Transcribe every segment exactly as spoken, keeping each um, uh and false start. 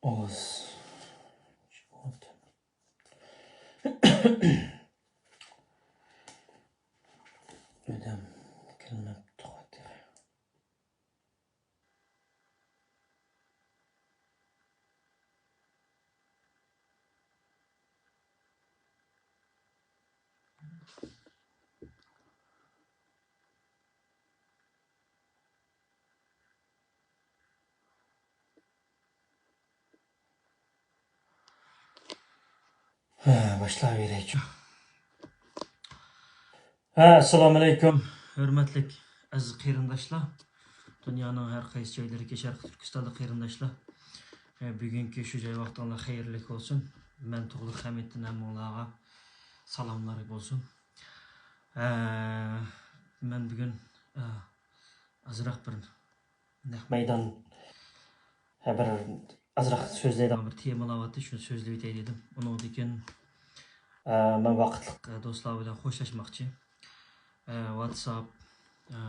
ئاز. ئادەم كىرمەپتۇ تېخى. ھە، باشلاۋېرەيچۇ. ھە، ئەسسالامۇئەلەيكۇم، ھۆرمەتلىك ئەزىز قېرىنداشلار، دۇنيانىڭ ھەر قايسى جايلىرىدىكى شەرقىي تۈركىستانلىق قېرىنداشلار، ھە، بۈگۈنكى شۇ جاي ۋاقتىڭلار خەيرلىك بولسۇن. مەن تۇغلۇق ھەمىدتىن ھەممىڭلارغا سالاملار بولسۇن. ھە، مەن بۈگۈن، ھە، ئازراق بىر نەق مەيدان، ھە، بىر ئازراق سۆزلەيدىغان بىر تېمىلار بار، شۇنى سۆزلىۋېتەي دېدىم. ئۇنىڭدىن كېيىن، ئە، مەن ۋاقىتلىق، ئە، دوستلار بىلەن خوشلاشماقچى. ئە، ۋاتساپ، ئە،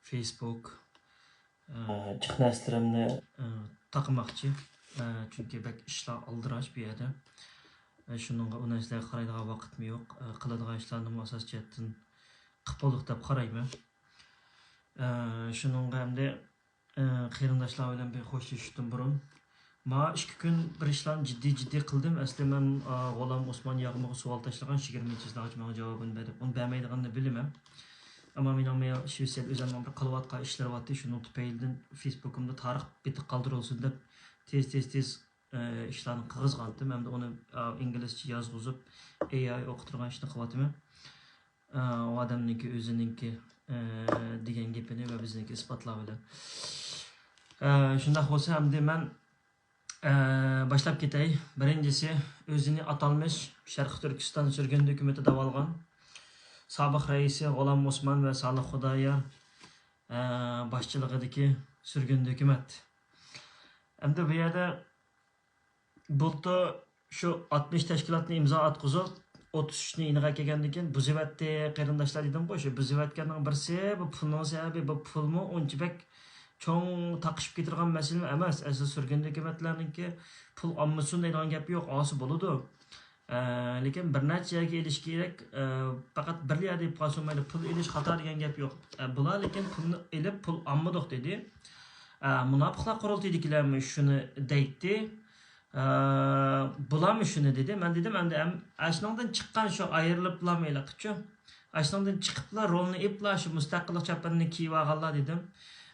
فېيسبۇك، ئە، جىق نەرسىلىرىمنى، ئە، تاقىماقچى. ئە، چۈنكى بەك ئىشلار ئالدىراش بۇ يەردە. ئە، شۇنىڭغا ئۇ نەرسىلەرگە قارايدىغان ۋاقىتمۇ يوق. ئە، قىلىدىغان ئىشلارنىمۇ ئاساسىي جەھەتتىن قىلىپ بولدۇق دەپ قارايمەن. ئە، شۇنىڭغا ئەمدى، ئە، قېرىنداشلار بىلەن بىر خوشلىشىشتىن بۇرۇن، ما ئىككى كۈن بىر ئىشلارنى جىددىي، جىددىي قىلدىم. ئەسلى مەن، ئا، غۇلام ئوسمان ياغمىغا سوئال تاشلىغان، يىگىرمىنچى ئىزدىھاچ ماڭا جاۋابىنى بەر دەپ، ئۇنى بەرمەيدىغىنىنى بىلىمەن. ئەمما مېنىڭ مېنىڭ شىۋېتسىيەدە ئۆزۈمنىڭ بىر قىلىۋاتقان ئىشلىرى بارتى، شۇنىڭ تۈپەيلىدىن فېيسبۇكۇمدا تارىخ بېتى قالدۇرۇلسۇن دەپ تېز، تېز، تېز، ئە، ئىشلارنى قىلغۇزغانتىم. ئەمدى ئۇنى، ئا، ئىنگلىزچە يازغۇزۇپ، ئېي ئاي ئوقۇتىدىغان ئىشنى قىلىۋاتىمەن. ئە، ئۇ ئادەمنىڭكى ئۆزىنىڭكى، ئە، دېگەن گېپىنى ۋە بىزنىڭكى ئىسپاتلار بىلەن. ئە، شۇنداق بولسا، ئەمدى مەن، ئە، باشلاپ كېتەي. بىرىنچىسى، ئۆزىنى ئاتالمىش شەرقىي تۈركىستان سۈرگۈندە ھۆكۈمىتى دەۋالغان سابىق رەئىسى غۇلام ئوسمان ۋە سالىھ خۇدايار، ئە، باشچىلىقىدىكى سۈرگۈندە ھۆكۈمەت. ئەمدى بۇ يەردە بۇلتۇر شۇ ئاتمىش تەشكىلاتنى ئىمزا ئاتقۇزۇپ، ئوتتۇز ئۈچنى يېنىغا كەلگەندىن كېيىن بۇزۇۋەتتى، قېرىنداشلار دېدىمغۇ، شۇ بۇزۇۋەتكەننىڭ بىرسى، بۇ پۇلنىڭ سەۋەبى، بۇ پۇلمۇ ئۇنچە بەك چوڭ تاقىشىپ كېتىدىغان مەسىلىمۇ ئەمەس. ئەسلى سۈرگۈندە ھۆكۈمەتلەرنىڭكى پۇل ئالمىسۇن دەيدىغان گەپ يوق، ئالسا بولىدۇ. ئە، لېكىن بىر نەچچە يەرگە ئېلىش كېرەك. ئە، پەقەت بىر يەردە ئېلىپ قالسا بولمايدۇ. پۇل ئېلىش خاتا دېگەن گەپ يوق. ئە، بۇلار لېكىن پۇلنى ئېلىپ، پۇل ئالمىدۇق دېدى. ئە، مۇناپىقلار قۇرۇلتىيىدىكىلەرمۇ شۇنى دەيتتى. ئە، بۇلارمۇ شۇنى دېدى. مەن دېدىم، ئەمدى ئەم-، ئاشۇنىڭدىن چىققان شۇ ئايرىلىپلارمۇ ھېلىقىچۇ؟ ئاشۇنىڭدىن چىقىپلا، رولنى ئېلىپلا شۇ مۇستەقىللىق چاپىنىنى كىيىۋالغانلار دېدىم.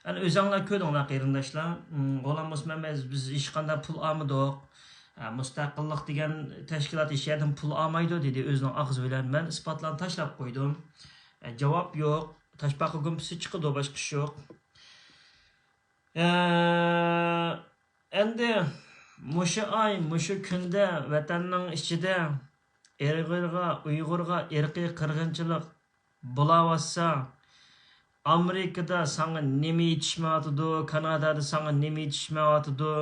ئەنە ئۆزۈڭلار كۆردۈڭلار قېرىنداشلار. ئم، غۇلام ئوسمان، بىز، بىز ھېچقانداق پۇل ئالمىدۇق. ئە، مۇستەقىللىق دېگەن تەشكىلات ھېچ يەردىن پۇل ئالمايدۇ دېدى ئۆزىنىڭ ئاغزى بىلەن. مەن ئىسپاتلارنى تاشلاپ قويدۇم. ئە، جاۋاب يوق. تاشپاقا گۇمپىسى چىقىدۇ، باشقا ئىش يوق. ئە، ئەمدى مۇشۇ ئاي، مۇشۇ كۈندە ۋەتەننىڭ ئىچىدە ئېغىرغا، ئۇيغۇرغا ئىرقىي قىرغىنچىلىق بولاۋاتسا، ئامېرىكىدا ساڭا نېمە يېتىشمەيۋاتىدۇ، كانادادا ساڭا نېمە يېتىشمەيۋاتىدۇ؟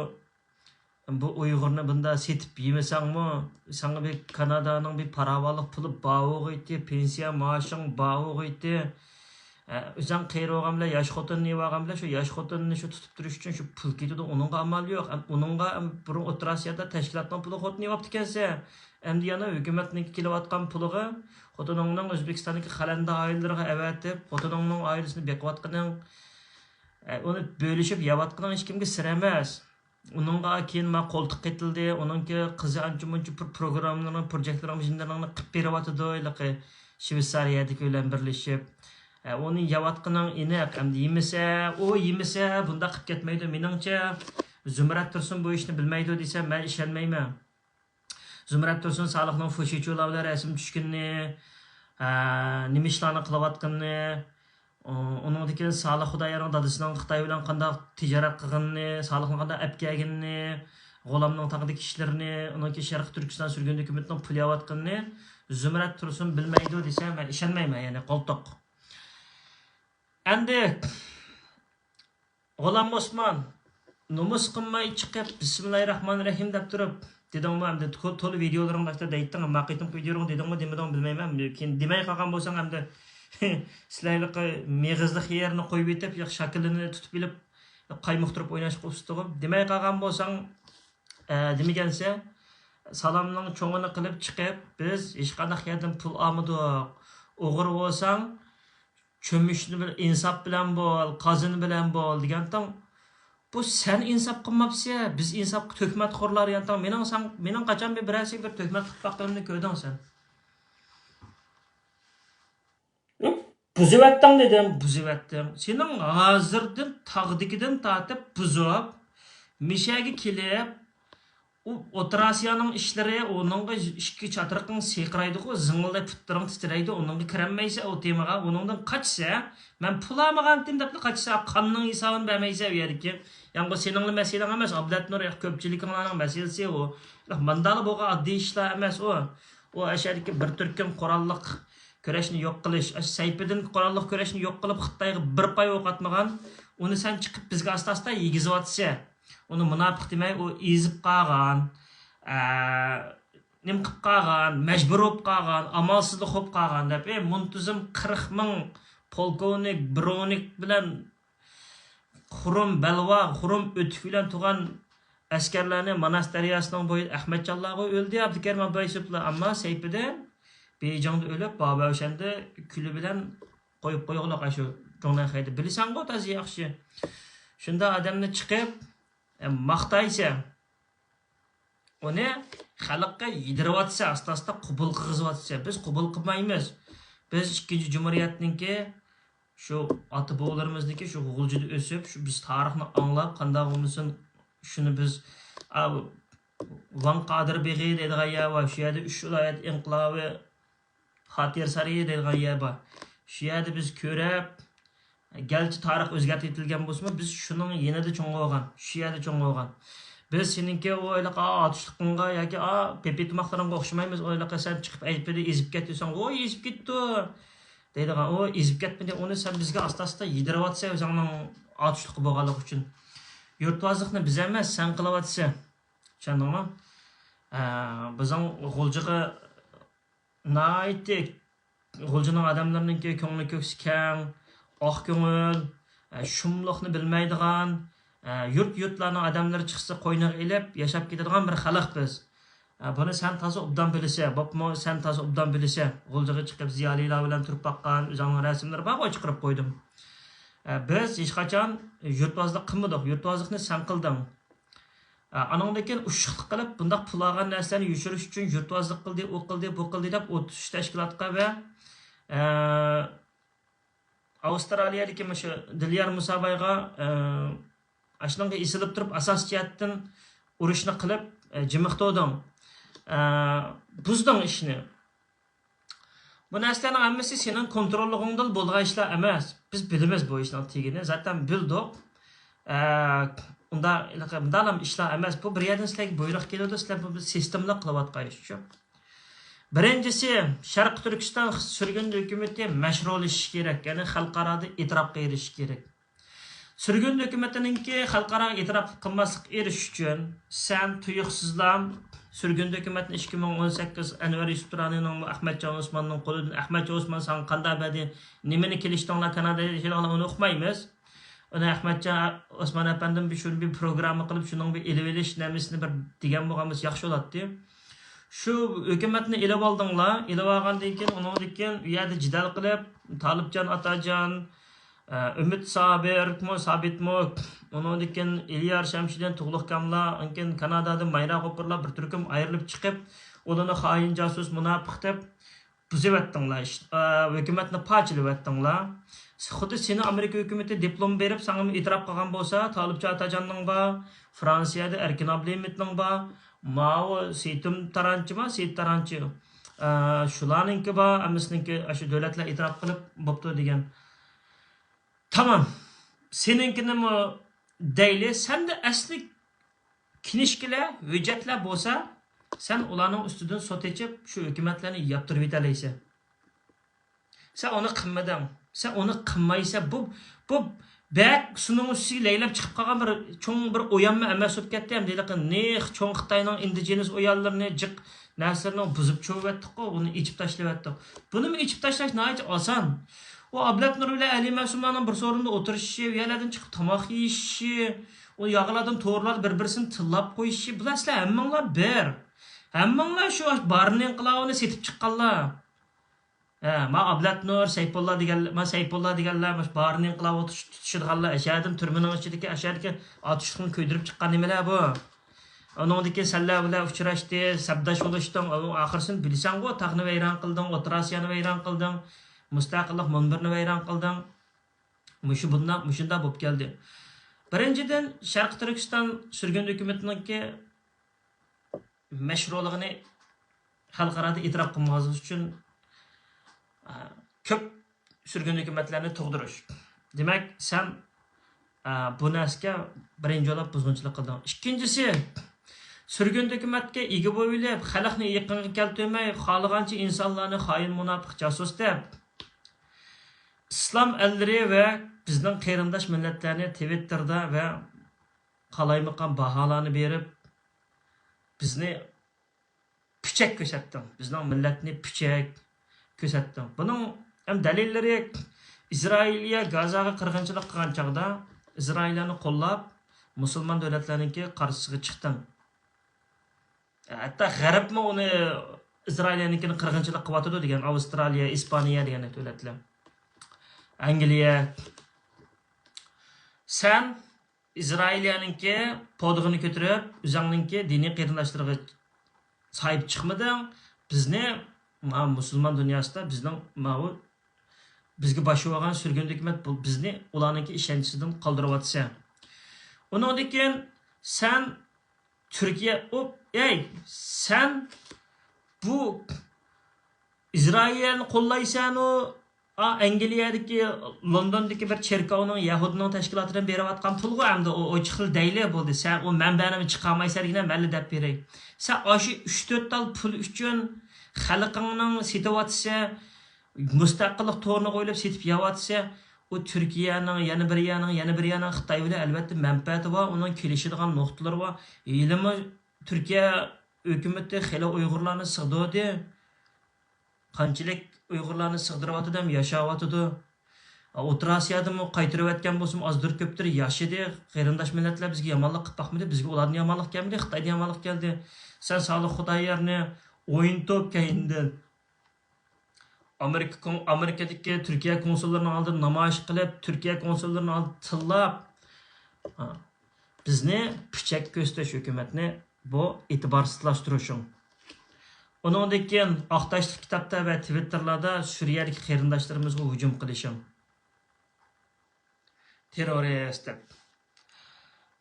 بۇ ئۇيغۇرنى بۇنداق سېتىپ يېمىسەڭمۇ، ساڭا بىر كانادانىڭ بىر پاراۋانلىق پۇلى بارغۇيتتى، پېنسىيە مائاشىڭ بارغۇيتتى. ئە، ئۆزۈڭ قېرىۋالغان بىلەن ياش خوتۇننى يېۋالغان بىلەن شۇ ياش خوتۇننى شۇ تۇتۇپ تۇرۇش ئۈچۈن شۇ پۇل كېتىدۇ، ئۇنىڭغا ئامال يوق. ئەم، ئۇنىڭغا، ئەم، بۇرۇن ئوتتۇرا ئاسىيادا تەشكىلاتنىڭ پۇلىغا خوتۇن يېۋاپتىكەنسەن. ئەمدى يەنە ھۆكۈمەتنىڭكى كېلىۋاتقان پۇلىغا خوتۇنۇڭنىڭ ئۆزبېكىستاندىكى خەلەندە ئائىلىلىرىغا ئەۋەتىپ، خوتۇنۇڭنىڭ ئائىلىسىنى بېقىۋاتقىنىڭ، ئە، ئۇنى بۆلۈشۈپ يەۋاتقىنىڭ ھېچكىمگە سىر ئەمەس. ئۇنىڭغا كېيىن ما قولتۇق قېتىلدى، ئۇنىڭكى قىزى ئانچە مۇنچە پرو-، پروگراممىلىرىنى، پروجېكتلىرىنى، مىشىنلىرىنى قىلىپ بېرىۋاتىدۇ، ھېلىقى شۋېتسارىيەدىكى بىلەن بىرلىشىپ. ئە، ئۇنى يەۋاتقىنىڭ ئېنىق، ئەمدى يېمىسە، ئۇ يېمىسە، بۇنداق قىلىپ كەتمەيدۇ. مېنىڭچە، زۇمرەت تۇرسۇن بۇ ئىشنى بىلمەيدۇ دېسەم، مەن ئىشەنمەيمەن. زۇمرەت تۇرسۇن سالىھنىڭ فۇشىچۇلار بىلەن رەسىم چۈشكىنىنى، ئە، نېمە ئىشلارنى قىلىۋاتقىنىنى، ئۇ-، ئۇنىڭدىن كېيىن سالىھ خۇدايارنىڭ دادىسىنىڭ خىتاي بىلەن قانداق تىجارەت قىلغىنىنى، سالىھنى قانداق ئەپ كەلگىنىنى، غۇلامنىڭ تاغدىكى ئىشلىرىنى، ئۇنىڭ كېيىن شەرقىي تۈركىستان سۈرگۈندە ھۆكۈمىتىنىڭ پۇل يەۋاتقىنىنى زۇمرەت تۇرسۇن بىلمەيدۇ دېسە، مەن ئىشەنمەيمەن، يەنى قولتۇق. ئەمدى غۇلام ئوسمان، نومۇس قىلماي چىقىپ، بىسمىللاھىرراھمانىرراھىم دەپ تۇرۇپ دېدىڭمۇ؟ ئەمدى تو-، تولا ۋىدىيولىرىڭدا دەيتتىڭ، ئەمما قېتىمقى ۋىدىيولىرىڭدا دېدىڭمۇ، دېمىدىڭمۇ بىلمەيمەن. كېيىن دېمەي قالغان بولساڭ، ئەمدى سىلەرلىك مېغىزلىق يېرىنى قويۇۋېتىپ، يا شاكىلىنى تۇتۇپ ئېلىپ، قايمۇقتۇرۇپ ئويناشقا ئۇستىغۇ. دېمەي قالغان بولساڭ، ئە، دېمىگەنسە، سالامنىڭ چوڭىنى قىلىپ چىقىپ، بىز ھېچقانداق يەردىن پۇل ئالمىدۇق. ئوغرى بولساڭ، چۆمۈچنى بىل-، ئىنساپ بىلەن بول، قازىنى بىلەن بول دېگەنتىڭ. بۇ سەن ئىنساپ قىلماپسەن، بىز ئىنساپقا تۆھمەتخورلار دېگەنتىڭ. مېنىڭ ساڭ، مېنىڭ قاچان بىر، بىرەرسىگە بىر تۆھمەت قىلىپ باققىنىمنى كۆردۈڭ سەن؟ بۇزۇۋەتتىڭ دېدىم، بۇزۇۋەتتىڭ. سېنىڭ ھازىردىن تاغدىكىدىن تارتىپ بۇزۇپ، مىشەگە كېلىپ، ئۇ ئوتتۇرا ئاسىيانىڭ ئىشلىرى، ئۇنىڭغا ئىككى چاترىقىڭ سىرقىرايدىغۇ، زىڭىلداپ پۇتلىرىڭ تىترەيدۇ، ئۇنىڭغا كىرەلمەيسەن ئۇ تېمىغا، ئۇنىڭدىن قاچىسەن. مەن پۇل ئالمىغانتىم دەپلا قاچىسەن، قاننىڭ ھېسابىنى بەرمەيسەن ئۇ يەردىكى. ياڭغۇ سېنىڭلا مەسىلەڭ ئەمەس، ئابلەتنۇر، كۆپچىلىكىڭلارنىڭ مەسىلىسى ئۇ. ماندالا بولغان ئاددىي ئىشلار ئەمەس ئۇ. ئۇ ئەشەدىكى بىر تۈركۈم قوراللىق كۈرەشنى يوق قىلىش، ئاشۇ سەيپىدىن قوراللىق كۈرەشنى يوق قىلىپ، خىتايغا بىر پاي ئوق ئاتمىغان، ئۇنى سەن چىقىپ بىزگە ئاستا-ئاستا يېگۈزۈۋاتىسەن. ئۇنى مۇناپىق دېمەي، ئۇ ئېزىپ قالغان، ئە، نېمە قىلىپ قالغان، مەجبۇر بولۇپ قالغان، ئامالسىزلىق بولۇپ قالغان دەپ، ئى، مۇنتىزىم قىرىق مىڭ پولكوۋنىك، برونىك بىلەن خۇرۇم بەلۋاغ، خۇرۇم ئۆتۈك بىلەن تۇغان ئەسكەرلەرنى ماناس دەرياسىنىڭ بويىدا ئەخمەتجانلارغا ئۆلدى ئابدۇكېرىم ئابدۇلايېسوفلار، ئەمما سەيپىدىن بېيجىڭدا ئۆلۈپ، بابەۋشەندە كۈلى بىلەن قويۇپ قويغۇلۇق ئاشۇ جۇڭنەنخەيدە. بىلىسەنغۇ تازا ياخشى. شۇنداق ئادەمنى چىقىپ، ئە، ماختايسەن. ئۇنى خەلققە يېدىرىۋاتىسەن، ئاستا-ئاستا قوبۇل قىلغۇزۇۋاتىسەن. بىز قوبۇل قىلمايمىز. بىز ئىككىنچى جۇمھۇرىيەتنىڭكى شۇ ئاتا-بوۋىلىرىمىزنىڭكى شۇ غۇلجىدا ئۆسۈپ، شۇ بىز تارىخنى ئاڭلاپ، قانداق بولمىسۇن، شۇنى بىز، ئا، ۋاڭ قادىر بېغى دەيدىغان يەر بار. شۇ يەردە ئۈچ ۋىلايەت ئىنقىلابى خاتىرە سارىيى دەيدىغان يەر بار. شۇ يەردە بىز كۆرۈپ، گەرچە تارىخ ئۆزگەرتىۋېتىلگەن بولسىمۇ، بىز شۇنىڭ يېنىدا چوڭ بولغان، شۇ يەردە چوڭ بولغان. بىز سېنىڭكى ئۇ ھېلىقى ئاتۇشلۇقۇڭغا ياكى، ئا، پېپى تۇماقلىرىڭغا ئوخشىمايمىز. ئۇ ھېلىقى سەن چىقىپ ئەيىبلىدى، ئېزىپ كەتتى دېسەڭ، ۋوي، ئېزىپ كەتتى دەيدىغان. ئۇ ئېزىپ كەتمىدى، ئۇنى سەن بىزگە ئاستا-ئاستا يېدىرىۋاتىسەن ئۆزۈڭنىڭ ئاتۇشلۇقى بولغانلىقى ئۈچۈن. يۇرتۋازلىقنى بىز ئەمەس، سەن قىلىۋاتىسەن. چۈشەندىڭمۇ؟ ئە، بىزنىڭ غۇلجىغا ناھايىتى غۇلجىنىڭ ئادەملىرىنىڭكى كۆڭلى كۆكسى كەڭ، ئاق كۆڭۈل، ئە، شۇملۇقنى بىلمەيدىغان، ئە، يۇرت-يۇرتلارنىڭ ئادەملىرى چىقسا قوينىغا ئېلىپ ياشاپ كېتىدىغان بىر خەلق بىز. ئە، بۇنى سەن تازا ئوبدان بىلىسەن، بوپمۇ، سەن تازا ئوبدان بىلىسەن. غۇلجىغا چىقىپ زىيالىيلار بىلەن تۇرۇپ باققان، ئۆزۈڭنىڭ رەسىملىرى بارغۇ، چىقىرىپ قويدۇم. ئە، بىز ھېچقاچان يۇرتۋازلىق قىلمىدۇق، يۇرتۋازلىقنى سەن قىلدىڭ. ئانىڭدىن كېيىن ئۇششۇقلۇق قىلىپ، بۇنداق پۇل ئالغان نەرسىلەرنى يوشۇرۇش ئۈچۈن يۇرتۋازلىق قىلدى، ئۇ قىلدى، بۇ قىلدى دەپ ئوتتۇز ئۈچ تەشكىلاتقا ۋە، ئە، ئاۋسترالىيەدىكى مۇشۇ دىليار مۇسابايغا، ئە، ئاشۇنىڭغا ئېسىلىپ تۇرۇپ، ئاساسىي جەھەتتىن ئۇرۇشنى قىلىپ، ئە، جىمىق تۇردۇڭ. ئە، بۇزدۇڭ ئىشنى. بۇ نەرسىلەرنىڭ ھەممىسى سېنىڭ كونتروللۇقۇڭدىلا بولىدىغان ئىشلار ئەمەس. بىز بىلىمىز بۇ ئىشنىڭ تېگىنى، زاتەن بىلدۇق. ئە، ئۇنداق، مۇنداقلام ئىشلار ئەمەس. بۇ بىر يەردىن سىلەرگە بۇيرۇق كېلىدۇ، سىلەر بۇ بىر سىستېمىلىق قىلىۋاتقان ئىش شۇ. بىرىنچىسى، شەرقىي تۈركىستان سۈرگۈن ھۆكۈمىتى مەشرۇلىشىشى كېرەك، يەنى خەلقئارادا ئېتىراپقا ئېرىشىشى كېرەك. سۈرگۈن ھۆكۈمىتىنىڭكى خەلقئاراغا ئېتىراپ قىلماسلىققا ئېرىشىش ئۈچۈن، سەن تۇيۇقسىزلا سۈرگۈن ھۆكۈمەتنى ئىككى مىڭ ئون سەككىز ئەنۋەر يۈسۈپ تۇرانىنىڭ، ئەخمەتجان ئوسماننىڭ قولىدىن، ئەخمەتجان ئوسمان ساڭا قانداق بەردى، نېمىنى كېلىشتىڭلار كاناداغا دېسەڭلار، ئۇنى ئۇقمايمىز. ئۇنى ئەخمەتجان ئوسمان ئەپەندىم بىر شۇنى بىر پروگرامما قىلىپ، شۇنىڭ بىر ئېلىۋېلىش نېمىسىنى بىر دېگەن بولغان بولسا ياخشى بولاتتى. شۇ ھۆكۈمەتنى ئېلىۋالدىڭلار، ئېلىۋالغاندىن كېيىن، ئۇنىڭدىن كېيىن ئۇ يەردە جېدەل قىلىپ، تالىپجان ئاتاجان، ئە، ئۈمىد سابىرمۇ، سابىتمۇ، ئۇنىڭدىن كېيىن ئېلىيار شەمشىدىن، تۇغلۇق كاملا، ئاندىن كېيىن كانادادىن مايرا غوپۇرلا بىر تۈركۈم ئايرىلىپ چىقىپ، ئۇلارنى خائىن، جاسۇس، مۇناپىق دەپ بۇزۇۋەتتىڭلار، ئىش-، ئە، ھۆكۈمەتنى پارچىلىۋەتتىڭلار. خۇددى سېنى ئامېرىكا ھۆكۈمىتى دىپلوم بېرىپ، ساڭىمۇ ئېتىراپ قىلغان بولسا، تالىپجان ئاتاجاننىڭ بار، فرانسىيەدە ئەركىن ئابلىمىتنىڭ بار، ماۋۇ سېيىتىم تارانچىما، سېيىت تارانچى، ئە، شۇلارنىڭكى بار، ھەممىسىنىڭكى ئاشۇ دۆلەتلەر ئېتىراپ قىلىپ بوپتۇ دېگەن. تامام. سېنىڭكىنىمۇ دەيلى، سەندە ئەسلى كىنىشكىلەر، ھۆججەتلەر بولسا، سەن ئۇلارنىڭ ئۈستىدىن سوت ئېچىپ، شۇ ھۆكۈمەتلەرنى ياپتۇرۇۋېتەلەيسەن. سەن ئۇنى قىلمىدىڭ. سەن ئۇنى قىلمايسەن. بۇ، بۇ بەك سۇنىڭ ئۈستىگە لەيلەپ چىقىپ قالغان بىر چوڭ بىر ئويانما ئەمەس بولۇپ كەتتى. ھەمدە ھېلىقى نېخ چوڭ خىتاينىڭ ئىندىجېنىس ئويانلىرىنى، جىق نەرسىلىرىنى بۇزۇپ چوۋۇۋەتتۇققۇ، ئۇنى ئېچىپ تاشلىۋەتتۇق. بۇنىمۇ ئېچىپ تاشلاش ناھايىتى ئاسان. ئۇ ئابلەت نۇر بىلەن ئەلى مەسۇملارنىڭ بىر سورۇندا ئولتۇرۇشۇشى، ئۇ يەرلەردىن چىقىپ تاماق يېيىشى، ئۇ ياغىلاردىن تورلاردا بىر-بىرسىنى تىللاپ قويۇشى، بۇلار سىلەر ھەممىڭلار بىر. ھەممىڭلار شۇ بارىن ئىنقىلابىنى سېتىپ چىققانلار. ھە، ما ئابلەت نۇر، سەيپۇللا دېگەن، ما سەيپۇللا دېگەنلەر مۇشۇ بارىن ئىنقىلابىغا تۇتۇش-، تۇتۇشىدىغانلار، ئەشەدىن تۈرمىنىڭ ئىچىدىكى ئەشەدىكى ئاتۇشلۇقنى كۆيدۈرۈپ چىققان نېمىلەر بۇ؟ ئۇنىڭدىن كېيىن سەنلەر بىلەن ئۇچراشتى، سەپداش بولۇشتۇڭ، ئۇ ئاخىرسىنى بىلىسەنغۇ، تاغنى ۋەيران قىلدىڭ، ئوتتۇرا ئاسىيانى ۋەيران قىلدىڭ، مۇستەقىللىق مۇنبىرىنى ۋەيران قىلدىڭ. مۇشۇ بۇنداق، مۇشۇنداق بولۇپ كەلدى. بىرىنچىدىن، شەرقىي تۈركىستان سۈرگۈن ھۆكۈمىتىنىڭكى مەشرۇلۇقىنى خەلقئارادا ئېتىراپ قىلمىغانلىقى ئۈچۈن، ئە، كۆپ سۈرگۈن ھۆكۈمەتلەرنى تۇغدۇرۇش. دېمەك، سەن، ئە، بۇ نەرسىگە بىرىنچى بولۇپ بۇزغۇنچىلىق قىلدىڭ. ئىككىنچىسى، سۈرگۈن ھۆكۈمەتكە ئىگە بولۇۋېلىپ، خەلقنى يېقىنغا كەلتۈرمەي، خالىغانچە ئىنسانلارنى خائىن، مۇناپىق، جاسۇس دەپ، ئىسلام ئەللىرى ۋە بىزنىڭ قېرىنداش مىللەتلەرنى تىۋىتتېردا ۋە قالايمىقان باھالارنى بېرىپ، بىزنى پۈچەك كۆرسەتتىڭ. بىزنىڭ مىللەتنى پۈچەك كۆرسەتتىڭ. بۇنىڭ ھەم دەلىللىرى، ئىسرائىلىيە گازاغا قىرغىنچىلىق قىلغان چاغدا ئىسرائىلىيەنى قوللاپ، مۇسۇلمان دۆلەتلەرنىڭكى قارشىسىغا چىقتىڭ. ھەتتا غەربمۇ ئۇنى، ئىسرائىلىيەنىڭكىنى قىرغىنچىلىق قىلىۋاتىدۇ دېگەن، ئاۋسترالىيە، ئىسپانىيە دېگەن دۆلەتلەر. ئەنگلىيە. سەن ئىسرائىلىيەنىڭكى پودىغىنى كۆتۈرۈپ، ئۆزۈڭنىڭكى دىنىي قېرىنداشلىرىغا ساھىب چىقمىدىڭ. بىزنى، ما، مۇسۇلمان دۇنياسىدا بىزنىڭ ماۋۇ بىزگە باش بولغان سۈرگۈن ھۆكۈمەت بۇ، بىزنى ئۇلارنىڭكى ئىشەنچىسىدىن قالدۇرۇۋاتىسەن. ئۇنىڭدىن كېيىن سەن تۈركىيە، ئۇ، ئەي، سەن بۇ ئىسرائىلىيەنى قوللايسەنۇ، ئا، ئەنگلىيەدىكى، لوندوندىكى بىر چېركاۋنىڭ، يەھۇدىينىڭ تەشكىلاتىدىن بېرىۋاتقان پۇلغۇ ئەمدى ئۇ، ئۇ چىقىل دەيلى بولدى. سەن ئۇ مەنبەنى چىقارمايسەن دېگىنە مەنلا دەپ بېرەي. سەن ئاشۇ ئۈچ تۆت تال پۇل ئۈچۈن خەلقىڭنىڭ سېتىۋاتىسەن، مۇستەقىللىق تورىنى ئويلاپ سېتىپ يەۋاتىسەن. ئۇ تۈركىيەنىڭ، يەنە بىر يەرنىڭ، يەنە بىر يەرنىڭ خىتاي بىلەن ئەلۋەتتە مەنپەئەتى بار، ئۇنىڭ كېلىشىدىغان نۇقتىلىرى بار. ھېلىمۇ تۈركىيە ھۆكۈمىتى خېلى ئۇيغۇرلارنى سىغدۇردى. قانچىلىك ئۇيغۇرلارنى سىغدۇرۇۋاتىدۇ ھەم ياشاۋاتىدۇ. ئوتتۇرا ئاسىيادىمۇ قايتۇرۇۋەتكەن بولسىمۇ ئازدۇر كۆپتۇر ياشىدى. قېرىنداش مىللەتلەر بىزگە يامانلىق قىلىپ باقمىدى. بىزگە ئۇلاردىن يامانلىق كەلمىدى، خىتايدىن يامانلىق كەلدى. سەن سالىھ خۇدايارنى ئوينىتىپ كەينىدىن ئامېرىكا كون-، ئامېرىكىدىكى تۈركىيە كونسۇللىرىنىڭ ئالدىدا نامايىش قىلىپ، تۈركىيە كونسۇللىرىنىڭ ئالدىدا تىللاپ، ھا، بىزنى پۈچەك كۆرسىتىش ھۆكۈمەتنى، بۇ ئېتىبارسىزلاشتۇرۇشۇڭ. ئۇنىڭدىن كېيىن ئاق تاشلىق كىتابتا ۋە تىۋىتتېرلاردا سۈرىيەدىكى قېرىنداشلىرىمىزغا ھۇجۇم قىلىشىڭ. تېررورىست دەپ.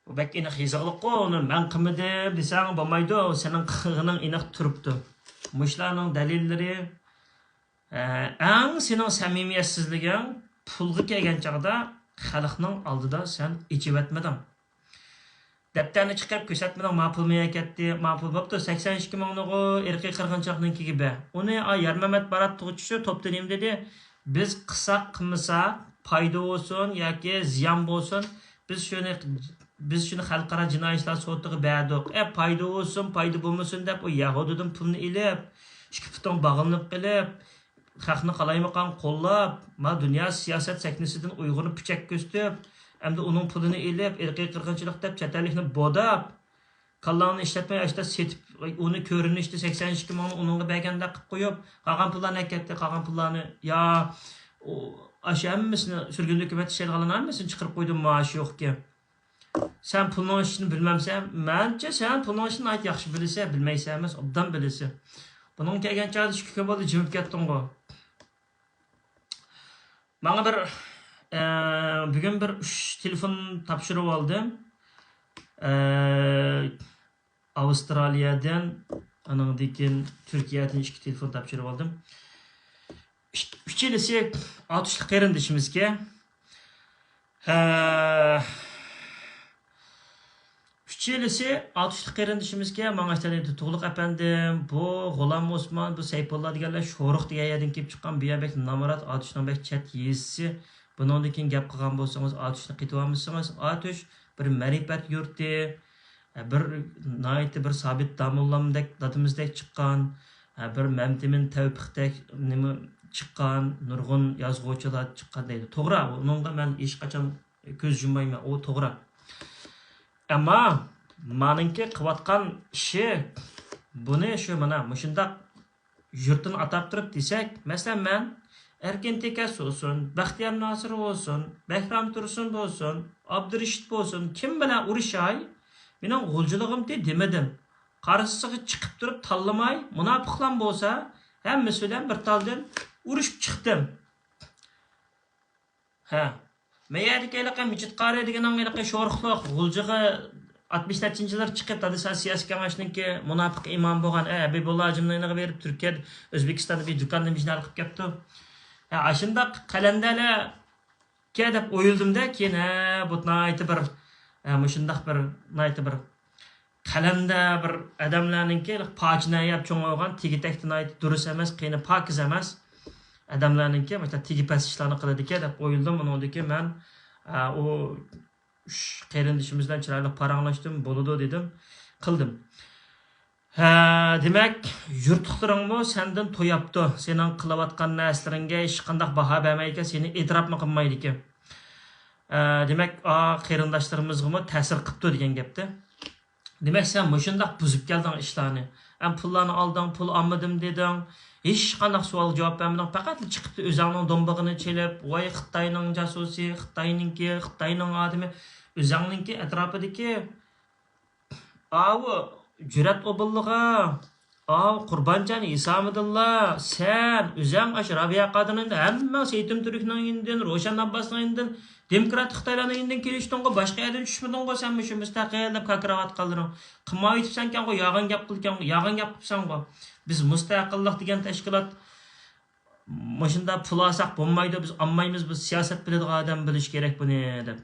بۇ بەك ئېنىق يېزىقلىققۇ، ئۇنى مەن قىلمىدىم دېسەڭ بولمايدۇ، سېنىڭ قىلغىنىڭ ئېنىق تۇرۇپتۇ. مۇشۇلارنىڭ دەلىللىرى، ئە، ئەڭ سېنىڭ سەمىمىيەتسىزلىكىڭ، پۇلغا كەلگەن چاغدا خەلقنىڭ ئالدىدا سەن ئېچىۋەتمىدىڭ. دەپتەرنى چىقىرىپ كۆرسەتمىدىڭ، ما پۇل مېيە كەتتى، ما پۇل بوپتۇ، سەكسەن ئىككى مىڭنىغۇ ئىرقىي قىرغىنچىلىقنىڭكىگە بەر. ئۇنى، ئا، يارمەمەت بارات تۇغۇچىسى توپتا نېمە دېدى؟ بىز قىلساق، قىلمىساق، پايدا بولسۇن ياكى زىيان بولسۇن، بىز شۇنى، بىز شۇنى خەلقئارا جىنايى ئىشلار سوتىغا بەردۇق. ئە، پايدا بولسۇن، پايدا بولمىسۇن دەپ، ئۇ يەھۇدىيدىن پۇلنى ئېلىپ، ئىككى پۇتىڭ باغلىنىپ قېلىپ، خەقنى قالايمىقان قوللاپ، ما دۇنيا سىياسەت سەھنىسىدىن ئۇيغۇرنى پۈچەك كۆرسىتىپ، ئەمدى ئۇنىڭ پۇلىنى ئېلىپ، ئىرقىي قىرغىنچىلىق دەپ چەت ئەللىكنى بوداپ، كاللاڭنى ئىشلەتمەي ئاشتا سېتىپ، ئۇنى كۆرۈنۈشتە سەكسەن ئىككى مىڭنى ئۇنىڭغا بەرگەندەك قىلىپ قويۇپ، قالغان پۇللار نەگە كەتتى؟ قالغان پۇللارنى، يا، ئۇ، ئاشۇ ھەممىسىنى سۈرگۈن ھۆكۈمەت ئىشلەيدىغانلارنىڭ ھەممىسىنى چىقىرىپ قويدۇم، مائاشى يوقكەن. سەن پۇلنىڭ ئىشىنى بىلمەمسەن؟ مەنچە سەن پۇلنىڭ ئىشىنى ناھايىتى ياخشى بىلىسەن، بىلمەيسەن ئەمەس، ئوبدان بىلىسەن. بۇنىڭغا كەلگەن چاغدا ئىككى كۈن بولدى جىمىپ كەتتىڭغۇ. ماڭا بىر، ئە، بۈگۈن بىر ئۈچ تېلېفون تاپشۇرۇۋالدىم. ئە، ئاۋسترالىيەدىن، ئانىڭدىن كېيىن تۈركىيەدىن ئىككى تېلېفون تاپشۇرۇۋالدىم. ئۈچ-، ئۈچىلىسى ئاتۇشلۇق قېرىندىشىمىزكەن. ھە، ئۈچىلىسى ئاتۇشلۇق قېرىندىشىمىزكەن. ماڭا ئېيتىۋاتىدۇ، تۇغلۇق ئەپەندىم، بۇ غۇلام ئوسمان، بۇ سەيپۇللا دېگەنلەر شورۇق دېگەن يەردىن كېلىپ چىققان، بۇ يەر بەك نامرات، ئاتۇشنىڭ بەك چەت يېزىسى. بۇنىڭدىن كېيىن گەپ قىلغان بولسىڭىز، ئاتۇشنى قېتىۋالمىسىڭىز، ئاتۇش بىر مەرىپەت يۇرتى، بىر ناھايىتى بىر سابىت داموللامدەك، دادىمىزدەك چىققان، بىر مەمتىمىن تەۋپىقتەك نېمە چىققان، نۇرغۇن يازغۇچىلار چىققان دەيدۇ. توغرا، ئۇنىڭغا مەن ھېچقاچان كۆز يۇممايمەن، ئۇ توغرا. ئەمما مانىڭكى قىلىۋاتقان ئىشى، بۇنى شۇ مانا مۇشۇنداق يۇرتىنى ئاتاپ تۇرۇپ دېسەك، مەسىلەن، مەن ئەركىن تېكەس بولسۇن، بەختىيار ناسىر بولسۇن، بەھرام تۇرسۇن بولسۇن، ئابدۇرېشىت بولسۇن، كىم بىلەن ئۇرۇشاي، مېنىڭ غۇلجىلىقىمتى دېمىدىم. قارشىسىغا چىقىپ تۇرۇپ تاللىماي، مۇناپىقلام بولسا، ھەممىسى بىلەن بىر تالدىن ئۇرۇشۇپ چىقتىم. ھە. مەيەدىكى ھېلىقى مىجىت قارى دېگىنىڭ ھېلىقى شورۇقلۇق غۇلجىغا ئاتمىش نەچچىنچى يىللار چىقىپ، دادىسى سىياسىي كېڭەشنىڭكى مۇناپىق ئىمامى بولغان، ئە، ھەبىبۇللا ھاجىمنىڭ يېنىغا بېرىپ، تۈركىيەدە، ئۆزبېكىستاندا بىر دۇكاننى مىجنار قىلىپ كەپتۇ. ھە، ئاشۇنداق قەلەندەرلەركە دەپ ئويلىدىم-دە، كېيىن، ھە، بۇ ناھايىتى بىر، ھە، مۇشۇنداق بىر، ناھايىتى بىر قەلەندەر بىر ئادەملەرنىڭكى پاچىنى يەپ چوڭ بولغان، تېگى تەكتى ناھايىتى دۇرۇس ئەمەس، قېنى پاكىز ئەمەس ئادەملەرنىڭكى مۇشۇنداق تېگى پەس ئىشلارنى قىلىدىكەن دەپ ئويلىدىم. ئۇنىڭدىن كېيىن مەن، ئە، ئۇ ئۈچ قېرىندىشىمىز بىلەن چىرايلىق پاراڭلاشتىم، بولىدۇ دېدىم، قىلدىم. ھە، دېمەك، يۇرتلۇقلىرىڭمۇ سەندىن توياپتۇ. سېنىڭ قىلىۋاتقان نەرسىلىرىڭگە ھېچقانداق باھا بەرمەيدىكەن، سېنى ئېتىراپمۇ قىلمايدىكەن. ھە، دېمەك، ئا، قېرىنداشلىرىمىزغىمۇ تەسىر قىپتۇ دېگەن گەپتە. دېمەك، سەن مۇشۇنداق بۇزۇپ كەلدىڭ ئىشلارنى. ھەم پۇللارنى ئالدىڭ، پۇل ئالمىدىم دېدىڭ. ھېچقانداق سوئالغا جاۋاب بەرمىدىڭ. پەقەتلا چىقىپتۇ ئۆزۈڭنىڭ دومبىغىنى چېلىپ، ۋاي خىتاينىڭ جاسۇسى، خىتاينىڭكى، خىتاينىڭ ئادىمى. ئۆزۈڭنىڭكى ئەتراپىدىكى ئاۋۇ جۈرئەت ئوبۇللىغا، ئاۋۇ قۇربانجان ھېسامىدىنلا، سەن، ئۆزەڭ ئاشۇ رابىيە قادىرىنىڭ ھەممىڭ سېيىتىم تۈركنىڭ يېنىدىن، روشەن ئابباسنىڭ يېنىدىن، دېموكراتىك خىتايلارنىڭ يېنىدىن كېلىشتىڭغۇ، باشقا يەردىن چۈشمىدىڭغۇ سەن مۇشۇ مۇستەقىل دەپ كاكىراۋاتقانلىرىڭ. قىلمايۋېتىپسەنكەنغۇ، يالغان گەپ قىلىكەنغۇ، يالغان گەپ قىپسەنغۇ. بىز مۇستەقىللىق دېگەن تەشكىلات مۇشۇنداق پۇل ئالساق بولمايدۇ، بىز ئالمايمىز، بۇ سىياسەت بىلىدىغان ئادەم بىلىشى كېرەك بۇنى، دەپ.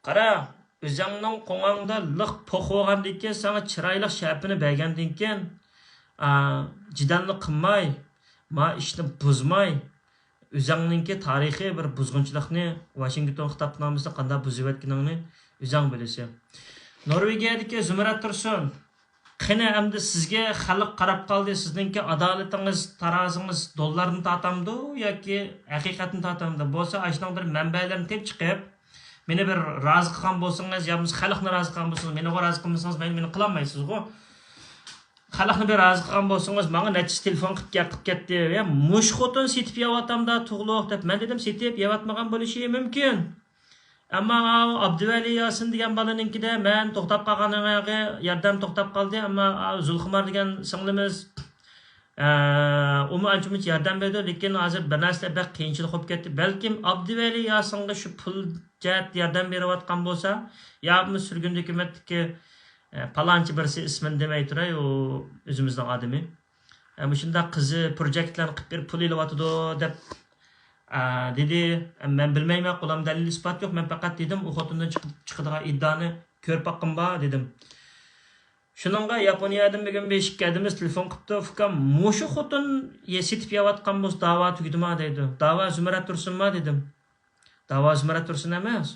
قارا، ئۆزەڭنىڭ قوڭاڭدا لىق پوخ بولغاندىن كېيىن، ساڭا چىرايلىق شەپىنى بەرگەندىن كېيىن، ئا، جېدەلنى قىلماي، ما ئىشنى بۇزماي، ئۆزەڭنىڭكى تارىخىي بىر بۇزغۇنچىلىقنى، ۋاشىنگتون خىتابنامىسىنى قانداق بۇزۇۋەتكىنىڭنى ئۆزەڭ بىلىسەن. نورۋېگىيەدىكى زۇمرەت تۇرسۇن، قېنى ئەمدى سىزگە خەلق قاراپ قالدى، سىزنىڭكى ئادالىتىڭىز، تارازىڭىز دوللارنى تارتامدۇ ياكى ھەقىقەتنى تارتامدۇ؟ بولسا ئاشۇنىڭ بىر مەنبەلىرىنى تېپىپ چىقىپ، مېنى بىر رازى قىلغان بولسىڭىز، يا بولمىسا خەلقنى رازى قىلغان بولسىڭىز، مېنىغۇ رازى قىلمىسىڭىز، مەن، مېنى قىلالمايسىزغۇ. خەلقنى بىر رازى قىلغان بولسىڭىز، ماڭا نەچچىسى تېلېفون قىلىپ، قىلىپ كەتتى. يا مۇشۇ خوتۇن سېتىپ يەۋاتامدا تۇغلۇق دەپ، مەن دېدىم، سېتىپ يەۋاتمىغان بولۇشى مۇمكىن. ئەمما ئابدۇۋەلى ياسىن دېگەن بالىنىڭكىدە مەن توختاپ قالغان يەردەم توختاپ قالدى. ئەمما زۇلخۇمار دېگەن سىڭلىمىز، ئە، ئۇمۇ ئانچە مۇنچە ياردەم بەردى، لېكىن ھازىر بىر نەرسىلەر بەك قىيىنچىلىق بولۇپ كەتتى. بەلكىم ئابدۇۋەلى ياسىنغا شۇ پۇل جەھەتتە ياردەم بېرىۋاتقان بولسا، يا بولمىسا سۈرگۈندە ھۆكۈمەتتىكى، ئە، پالانچى بىرسى، ئىسمىنى دېمەي تۇراي، ئۇ ئۆزىمىزنىڭ ئادىمى. ئە، مۇشۇنداق قىزى پروجېكتلارنى قىلىپ بېرىپ پۇل ئېلىۋاتىدۇ دەپ، ئە، دېدى. ئە، مەن بىلمەيمەن، قولۇمدا دەلىل ئىسپات يوق، مەن پەقەت دېدىم، ئۇ خوتۇندىن چىقىپ، چىقىدىغان ئىددانى كۆرۈپ باققۇم بار دېدىم. شۇنىڭغا ياپونىيەدىن بۈگۈن بىر ئىككى ئادىمىمىز تېلېفون قىپتۇ، ئۇكام، مۇشۇ خوتۇن يە-، سېتىپ يەۋاتقان بولسا داۋا تۈگىدىما دەيدۇ. داۋا زۇمرەت تۇرسۇنما دېدىم. داۋا زۇمرەت تۇرسۇن ئەمەس.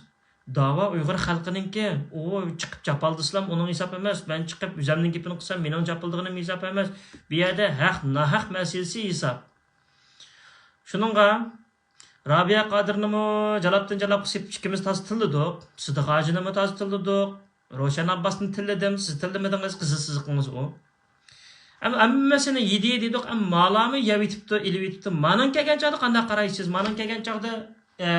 داۋا ئۇيغۇر خەلقىنىڭكى. ئۇ چىقىپ جاپالدىسىلام ئۇنىڭ ھېساب ئەمەس. مەن چىقىپ ئۆزەمنىڭ گېپىنى قىلسام مېنىڭ جاپالدىغىنىم ھېساب ئەمەس. بۇ يەردە ھەق، ناھەق مەسىلىسى ھېساب. شۇنىڭغا رابىيە قادىرنىمۇ جالاپتىن جالاپقا سېپىپ ئىككىمىز تازا تىللىدۇق. سىدىق ھاجىنىمۇ تازا تىللىدۇق. روشەن ئابباسنى تىللىدىم. سىز تىللىمىدىڭىز، قىزىل سىزىقىڭىز ئۇ. ئەمما ھەممىسىنى يېدى دېدۇق، ئەمما مالامۇ يەۋېتىپتۇ، ئېلىۋېتىپتۇ. مانىڭ كەلگەن چاغدا قانداق قارايسىز؟ مانىڭ كەلگەن چاغدا، ئە،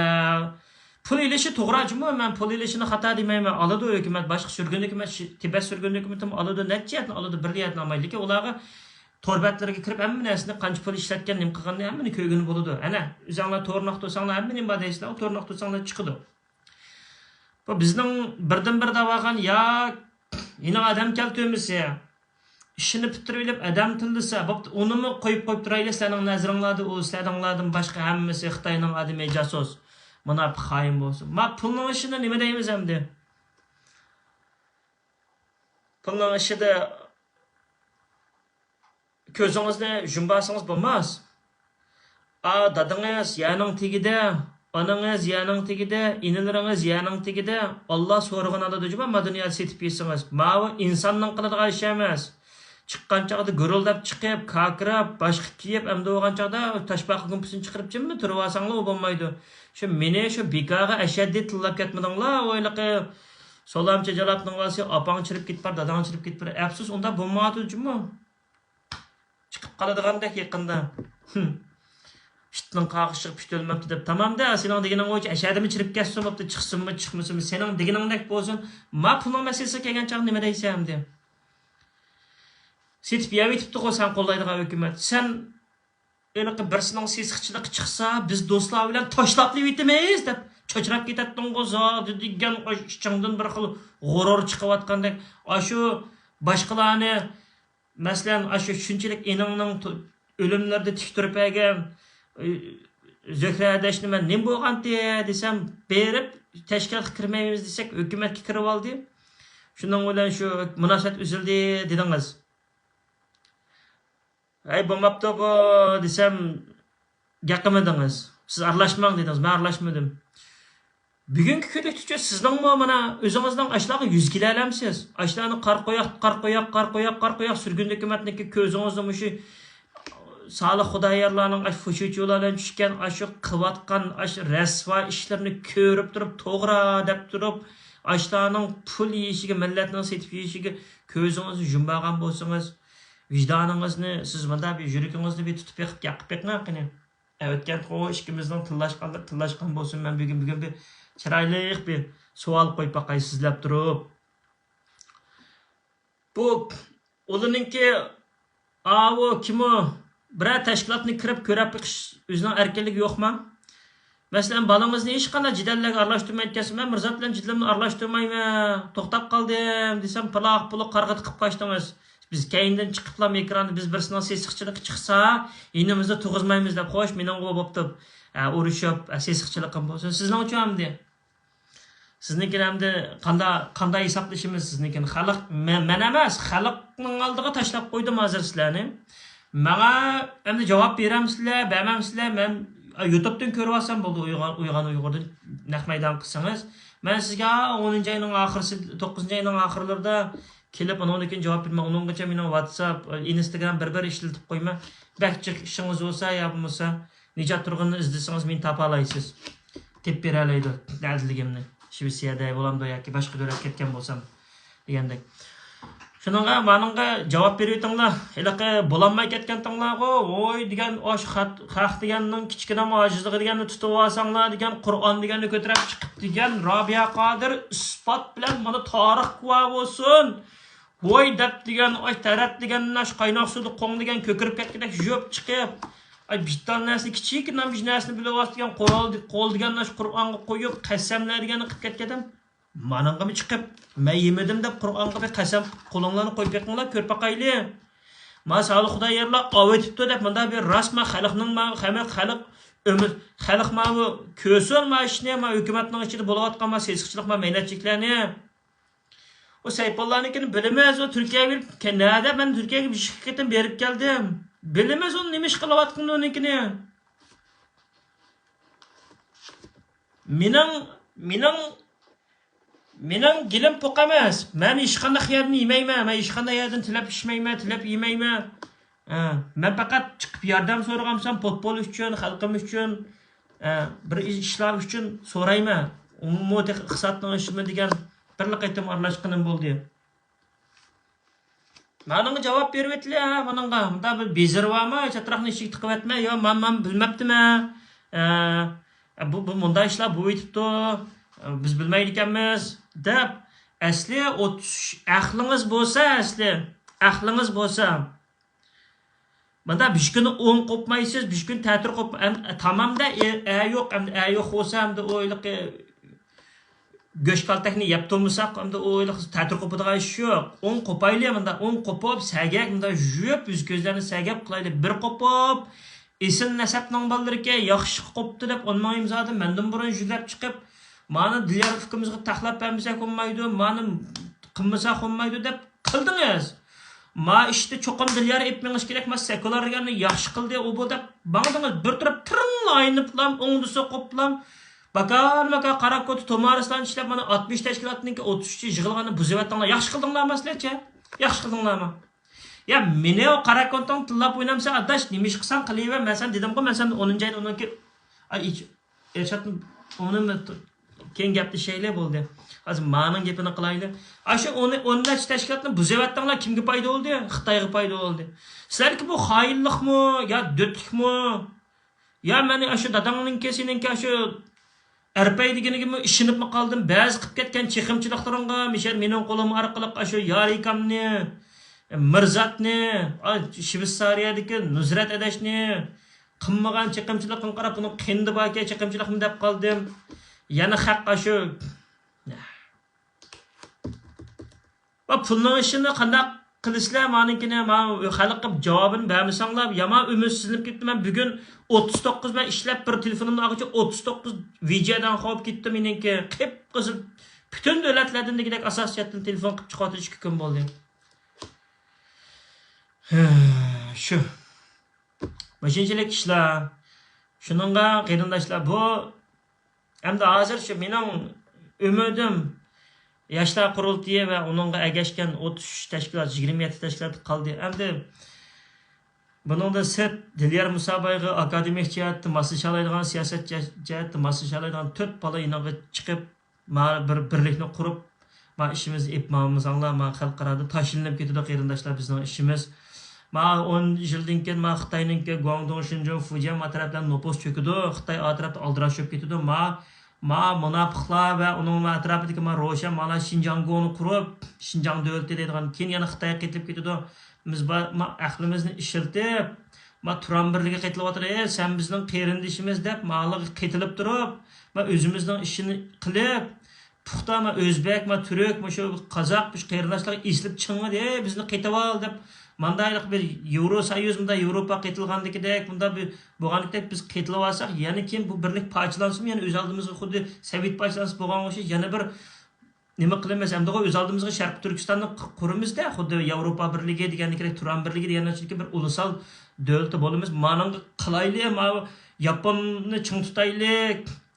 پۇل ئېلىشى توغرا جۇمۇ، مەن پۇل ئېلىشىنى خاتا دېمەيمەن. ئالىدۇ ھۆكۈمەت، باشقا سۈرگۈن ھۆكۈمەت، شى-، تىبەت سۈرگۈن ھۆكۈمىتىمۇ ئالىدۇ، نەچچە يەردىن ئالىدۇ، بىرلا يەردىن ئالمايدۇ. لېكىن ئۇلارغا تور بەتلىرىگە كىرىپ، ھەممە نەرسىنى، قانچە پۇل ئىشلەتكەن، نېمە قىلغاننى ھەممىنى كۆرگىلى بولىدۇ. ئەنە، ئۆزەڭلار تورنى ئاختۇرساڭلار، ھەممە نېمە بار دەيسىلەر، ئۇ تورنى ئاختۇرساڭلار چىقىدۇ. بۇ بىزنىڭ بىردىنبىر دەۋاغان يا يېڭى ئادەم كەلتۈرمىسى، ئىشىنى پۈتتۈرۈۋېلىپ ئادەم تىللىسا، بوپتۇ، ئۇنىمۇ قويۇپ، قويۇپ تۇرايلى، سىلەرنىڭ نەزىرىڭلاردا ئۇ، سىلەرنىڭلاردىن باشقا ھەممىسى خىتاينىڭ ئادىمى، جاسۇس، مۇناپىق، خائىن بولسۇن. ما پۇلنىڭ ئىشىدا نېمە دەيمىز ئەمدى؟ پۇلنىڭ ئىشىدا كۆزىڭىزنى يۇمباسىڭىز بولماس. ئا، دادىڭىز يەرنىڭ تېگىدە، ئانىڭىز يەرنىڭ تېگىدە، ئىنىلىرىڭىز يەرنىڭ تېگىدە، ئاللا سورىغىنى ئالىدۇ جۇما، ما دۇنيادا سېتىپ يېسىڭىز. ماۋۇ ئىنساننىڭ قىلىدىغان ئىشى ئەمەس. چىققان چاغدا گۈرۈلدەپ چىقىپ، كاكىراپ، باشقا كىيىپ، ئەمدى بولغان چاغدا تاشپاقا گۇمپىسىنى چىقىرىپ جىملا تۇرۇۋالساڭلار، ئۇ بولمايدۇ. شۇ مېنى شۇ بىكارغا ئەشەددىي تىللاپ كەتمىدىڭلار، ھېلىقى سولامچى جالاپنىڭ بالىسى، ئاپاڭ چىرىپ كېتىپ بار، داداڭ چىرىپ كېتىپ بار. ئەپسۇس، ئۇنداق بولمايدۇ جۇمۇ. چىقىپ قالىدىغاندەك يېقىندا. ھىم. ئىتنىڭ قاغىشىغا پىت ئۆلمەپتۇ دەپ تامامدە، سېنىڭ دېگىنىڭ بويىچە ئەشەدىمۇ چىرىپ كەتسۇن بوپتۇ، چىقسۇنمۇ چىقمىسۇنمۇ، سېنىڭ دېگىنىڭدەك بولسۇن. ما پۇلنىڭ مەسىلىسىگە كەلگەن چاغدا نېمە دەيسەن ئەمدى؟ سېتىپ يەۋېتىپتىغۇ سەن قوللايدىغان ھۆكۈمەت. سەن ھېلىقى بىرسىنىڭ سېسىقچىلىقى چىقسا، بىز دوستلار بىلەن تاشلاپلىۋېتىمىز دەپ چاچراپ كېتەتتىڭغۇ، زادى دېگەن ئىچىڭدىن بىر خىل غۇرۇر چىقىۋاتقاندەك. ئاشۇ باشقىلارنى، مەسىلەن، ئاشۇ شۇنچىلىك ئىنىڭنىڭ تو-، ئۆلۈملىرىدە تىك تۇرۇپ بەرگەن، ئى، زۆھرە ئاداشنى مەن نېمە بولغانتى دېسەم، بېرىپ تەشكىلاتقا كىرمەيمىز دېسەك، ھۆكۈمەتكە كىرىۋالدى. شۇنىڭ بىلەن شۇ مۇناسىۋەت ئۈزۈلدى دېدىڭىز. ھەي، بولماپتۇغۇ دېسەم، گەپ قىلمىدىڭىز. سىز ئارىلاشماڭ دېدىڭىز، مەن ئارىلاشمىدىم. بۈگۈنكى كۈنلۈكتىچۇ سىزنىڭمۇ مانا ئۆزىڭىزنىڭ ئاشۇلارغا يۈز كېلەلەمسىز؟ ئاشۇلارنى قارا قوياق، قارا قوياق، قارا قوياق، قارا قوياق، سۈرگۈن ھۆكۈمەتنىڭكى كۆزىڭىزدە مۇشۇ سالىھ خۇدايارلارنىڭ ئاشۇ فوشۇچۇلار بىلەن چۈشكەن ئاشۇ قىلىۋاتقان ئاشۇ رەسۋا ئىشلىرىنى كۆرۈپ تۇرۇپ، توغرا دەپ تۇرۇپ، ئاشۇلارنىڭ پۇل يېيىشىگە، مىللەتنىڭ سېتىپ يېيىشىگە كۆزىڭىزنى يۇممىغان بولسىڭىز، ۋىجدانىڭىزنى، سىز مۇنداق بىر يۈرىكىڭىزنى بىر تۇتۇپ بېقىپ گەپ قىلىپ بېقىڭ قېنى. ئەۋەتكەنتىغۇ ئىككىمىزنىڭ تىللاشقانلىرى تىللاشقان بولسۇن. مەن بۈگۈن، بۈگۈن بىر چىرايلىق بىر سوئال قويۇپ باقاي سىزلەپ تۇرۇپ. بۇ ئۇلىنىڭكى ئاۋۇ كىمۇ بىرەر تەشكىلاتنى كىرىپ كۆرۈپ بېقىش ئۆزىنىڭ ئەركىنلىكى يوقما؟ مەسىلەن، بالىڭىزنى ھېچقانداق جېدەللەرگە ئارىلاشتۇرمايدىكەنسىز، مەن مىرزات بىلەن جېدىلىمنى ئارىلاشتۇرمايمەن، توختاپ قالدىم دېسەم، پىلاق پۇلۇق قارىغا تىقىپ قاچتىڭىز. بىز كەينىدىن چىقىپلا ئېكراندا بىز بىرسىنىڭ سېسىقچىلىقى چىقسا، يېنىمىزدا تۇرغۇزمايمىز دەپ، خوش، مېنىڭغۇ بوپتۇ. ھە، ئۇرۇشۇپ، ھە، سېسىقچىلىقىم بولسۇن. سىزنىڭچۇ ئەمدى؟ سىزنىڭكىنى ئەمدى قاندا-، قانداق ھېسابلىشىمىز سىزنىڭكىنى؟ خەلق، مەن، مەن ئەمەس، خەلقنىڭ ئالدىغا تاشلاپ قويدۇم ھازىر سىلەرنى. ماڭا ئەمدى جاۋاب بېرەمسىلەر، بەرمەمسىلەر؟ مەن يۇتۇبتىن كۆرۈۋالسام بولدى، ئويغان، ئويغان ئۇيغۇردىن نەق مەيدان قىلسىڭىز. مەن سىزگە ئونىنچى ئاينىڭ ئاخىرسى، توققۇزىنچى ئاينىڭ ئاخىرلىرىدا كېلىپ، ئۇنىڭدىن كېيىن جاۋاب بېرىمەن. ئۇنىڭغىچە مېنىڭ ۋاتساپ، ئىنستاگرام بىر-بىر ئىشلىتىپ قويما. بەك جىق ئىشىڭىز بولسا يا بولمىسا، نىجات تۇرغۇننى ئىزدىسىڭىز مېنى تاپالايسىز. تېپىپ بېرەلەيدۇ نەدىلىكىمنى. شىۋېتسىيەدە بولامدۇ ياكى باشقا دۆلەتكە كەتكەن بولسام دېگەندەك. شۇنىڭغا مانىڭغا جاۋاب بېرىۋېتىڭلار. ھېلىقى بولالماي كەتكەنتىڭلارغۇ، ۋوي دېگەن ئاش خەق، خەق دېگەننىڭ كىچىككىنە ئاجىزلىقى دېگەننى تۇتۇۋالساڭلار دېگەن، قۇرئان دېگەننى كۆتۈرۈپ چىقىپ دېگەن، رابىيە قادىر ئىسپات بىلەن مانا تارىخ گۇۋاھ بولسۇن. ۋوي دەپ دېگەن، ئاي تەرەت دېگەن، ئاش قايناق سۇدا قوڭ دېگەن، كۆكىرىپ كەتكۈدەك يۇيۇپ چىقىپ، ئاي بىتتال نەرسە، كىچىككىنە بىر نەرسىنى بىلىۋاس دېگەن، قورال، قول دېگەن، ئاش قۇرئانغا قويۇپ، قەسەملەر دېگەننى قىلىپ كەتكەن ئادەم. مانىڭغىمۇ چىقىپ، مەن يېمىدىم دەپ قۇرئانغا بىر قەسەم قولۇڭلارنى قويۇپ بېقىڭلار، كۆرۈپ باقايلى. ما سالىھ خۇدايارلار ئاۋېتىپتۇ دەپ، مۇنداق بىر راست، ما خەلقنىڭ، ما خەلق، خەلق ئۆمۈر، خەلق ماۋۇ كۆرسۇن ما ئىشنى، ما ھۆكۈمەتنىڭ ئىچىدە بولۇۋاتقان ما سېسىقچىلىق، ما مەينەتچىلىكلەرنى. ئۇ سەيپۇللانىڭكىنى بىلىمىز، ئۇ تۈركىيەگە بېرىپ، كە-، نەدە مەن تۈركىيەگە بىر ئىككى قېتىم بېرىپ كەلدىم. بىلىمىز ئۇنى نېمە ئىش قىلىۋاتقىنىنى ئۇنىڭكىنى. مېنىڭ، مېنىڭ، مېنىڭ گېلىم پوق ئەمەس. مەن ھېچقانداق يەردىن يېمەيمەن. مەن ھېچقانداق يەردىن تىلەپ ئىچمەيمەن، تىلەپ يېمەيمەن. ئە، مەن پەقەت چىقىپ ياردەم سورىغان بولسام، پوتبول ئۈچۈن، خەلقىم ئۈچۈن، ئە، بىر ئىشلار ئۈچۈن سورايمەن. ئۇمۇ تېخى ئىقتىسادنىڭ ئىشىمۇ دېگەن بىرلا قېتىم ئارىلاشقىنىم بولدى. مانىڭغا جاۋاب بېرىۋېتىلى، ھە، مانىڭغا. مۇنداق بىر بېزىرى بارمۇ؟ چاتراقنى ئىشىككە تىقىۋەتمە. يا، مەن، مەن بىلمەپتىمەن. ئە، بۇ، بۇ مۇنداق ئىشلار بولۇۋېتىپتۇ. بىز بىلمەيدىكەنمىز، دەپ. ئەسلى ئوتتۇز ئۈچ ئەقلىڭىز بولسا، ئەسلى ئەقلىڭىز بولسا، مانا بىر كۈنى ئوڭ قوپمايسىز، بىر كۈنى تەتۈر قوپ-، ئەم-، تامامدا ئە، ئە يوق، ئەمدى ئە يوق بولسا، ئەمدى ئۇ ھېلىقى گۆش كالتەكنى يەپ تۇرمىساق، ئەمدى ئۇ ھېلىقى تەتۈر قوپىدىغان ئىش يوق. ئوڭ قوپايلى، مانا ئوڭ قوپۇپ، سەگەك، مانا يۇيۇپ، يۈز كۆزلەرنى سەگەپ قىلايلى. بىر قوپۇپ، ئېسىل نەسەبنىڭ بالىلىرىكەن، ياخشى قوپتى دەپ، ئون مىڭ ئىمزادىن مەندىن بۇرۇن يۈزلەپ چىقىپ، مانا دىليار ئۇكىمىزغا تاقلاپ بەرمىسەك بولمايدۇ، مانا قىلمىساق بولمايدۇ دەپ قىلدىڭىز. ما ئىشتا چوقۇم دىليار ئېلىپ مېڭىش كېرەك، ما سېكۇلار دېگەننى ياخشى قىلدى ئۇ بۇ دەپ ماڭدىڭىز. بىر تۇرۇپ تىرىڭلا ئايلىنىپلام، ئوڭدا سوقۇپلام، باكارماكار قارا كوتا تومارىسلارنى ئىشلەپ، مانا ئاتمىش تەشكىلاتنىڭكى ئوتتۇز ئۈچى يىغىلغاننى بۇزۇۋەتتىڭلار. ياخشى قىلدىڭلارما سىلەرچە؟ ياخشى قىلدىڭلارما؟ يا مېنى ئۇ قارا كونتاڭ تىللاپ ئوينامسەن ئاداش، نېمە ئىش قىلساڭ قىلىۋەر، مەن سەن دېدىمغۇ، مەن سەن ئونىنچى ئايدا ئۇنىڭكى، ئاي، ئېرشاتنى ئۇنى كېيىن گەپلىشەيلى بولدى. ھازىر مانىڭ گېپىنى قىلايلى. ئاشۇ ئون، ئون نەچچە تەشكىلاتنى بۇزۇۋەتتىڭلار، كىمگە پايدا بولدى؟ خىتايغا پايدا بولدى. سىلەرنىڭكى بۇ خائىنلىقمۇ يا دۆتلۈكمۇ؟ يا مەن ئاشۇ داداڭنىڭكى، سېنىڭكى ئاشۇ ئەرپەي دېگىنىگىمۇ ئىشىنىپمۇ قالدىم. بەزى قىلىپ كەتكەن چېقىمچىلىقلىرىڭغا، مىشەر مېنىڭ قولۇم ئارقىلىق ئاشۇ يارىكامنى، مىرزاتنى، ئا، شۋېتسارىيەدىكى نۇزرەت ئەدەشنى، قىلمىغان چېقىمچىلىقىڭ قاراپ، بۇنىڭ قېنىدا باركەن چېقىمچىلىقمۇ دەپ قالدىم. يەنە خەق ئاشۇ ۋە پۇلنىڭ ئىشىنى قانداق قىلىسىلەر؟ مانىڭكىنى، ما خەلققە جاۋابىنى بەرمىسەڭلار، يامان ئۈمىدسىزلىنىپ كېتىپتىمەن. بۈگۈن ئوتتۇز توققۇز، مەن ئىشلەپ بىر تېلېفونۇمنى ئالغۇچە ئوتتۇز توققۇز ۋىجەدان قويۇپ كېتىپتۇ مېنىڭكى. قىپقىزىل، پۈتۈن دۆلەتلەردىن دېگۈدەك ئاساسىي جەھەتتىن تېلېفون قىلىپ چىقىۋاتىدۇ، ئىككى كۈن بولدى. شۇ. مۇشۇنچىلىك ئىشلار. شۇنىڭغا قېرىنداشلار، بۇ ئەمدى ھازىر شۇ مېنىڭ ئۈمىدىم ياشلار قۇرۇلتىيى ۋە ئۇنىڭغا ئەگەشكەن ئوتتۇز ئۈچ تەشكىلات، يىگىرمە يەتتە تەشكىلاتقا قالدى. ئەمدى بۇنىڭدىن سىرت، دىليار مۇسابايغا ئاكادېمىك جەھەتتە ماسلىشالايدىغان، سىياسەت جە-، جەھەتتە ماسلىشالايدىغان تۆت بالا يېنىغا چىقىپ، ما بىر بىرلىكنى قۇرۇپ، ما ئىشىمىزنى ئېلىپ ماڭمىساڭلار، ما خەلقئارادا تاشلىنىپ كېتىدۇ، قېرىنداشلار، بىزنىڭ ئىشىمىز. ما ئون يىلدىن كېيىن ما خىتاينىڭكى گۇاڭدۇڭ، شېنجۇەن، فۇجيەن ما تەرەپلەر نوپۇس چۆكىدۇ، خىتاي ئا تەرەپتە ئالدىراش بولۇپ كېتىدۇ. ما، ما مۇناپىقلار ۋە ئۇنىڭ ئەتراپىدىكى ما روشەن مالا شىنجاڭگونى قۇرۇپ، شىنجاڭ دۆلىتى دەيدىغان، كېيىن يەنە خىتايغا قېتىلىپ كېتىدۇ. بىز با-، ما ئەقلىمىزنى ئىشلىتىپ، ما تۇران بىرلىكى قېتىلىۋاتىدۇ، ئەي، سەن بىزنىڭ قېرىندىشىمىز دەپ، ماڭىغا قېتىلىپ تۇرۇپ، ما ئۆزىمىزنىڭ ئىشىنى قىلىپ، پۇختا ما ئۆزبەك، ما تۈرك، مۇشۇ قازاق، مۇشۇ قېرىنداشلارغا ئېسىلىپ چىڭىدى، ئەي، بىزنى قېتىۋال دەپ، ماندايلىق بىر يېۋروسويۇز، مۇندا ياۋروپا قېتىلغاندىكىدەك، مۇندا بىر بولغاندىكىدەك بىز قېتىلىۋالساق، يەنە كېيىن بۇ بىرلىك پارچىلانسىمۇ، يەنە ئۆز ئالدىمىزغا خۇددى سوۋېت پارچىلانسا بولغانغا ئوخشاش يەنە بىر نېمە قىلىمىز؟ ئەمدىغۇ ئۆز ئالدىمىزغا شەرقىي تۈركىستاننى ق-، قۇرىمىز-دە، خۇددى ياۋروپا بىرلىكى دېگەندىكىدەك، تۇران بىرلىكى دېگەندىكىدەك بىر ئۇلۇسال دۆلىتى بولىمىز. مانىڭغا قىلايلى، ماۋۇ ياپوننى چىڭ تۇتايلى،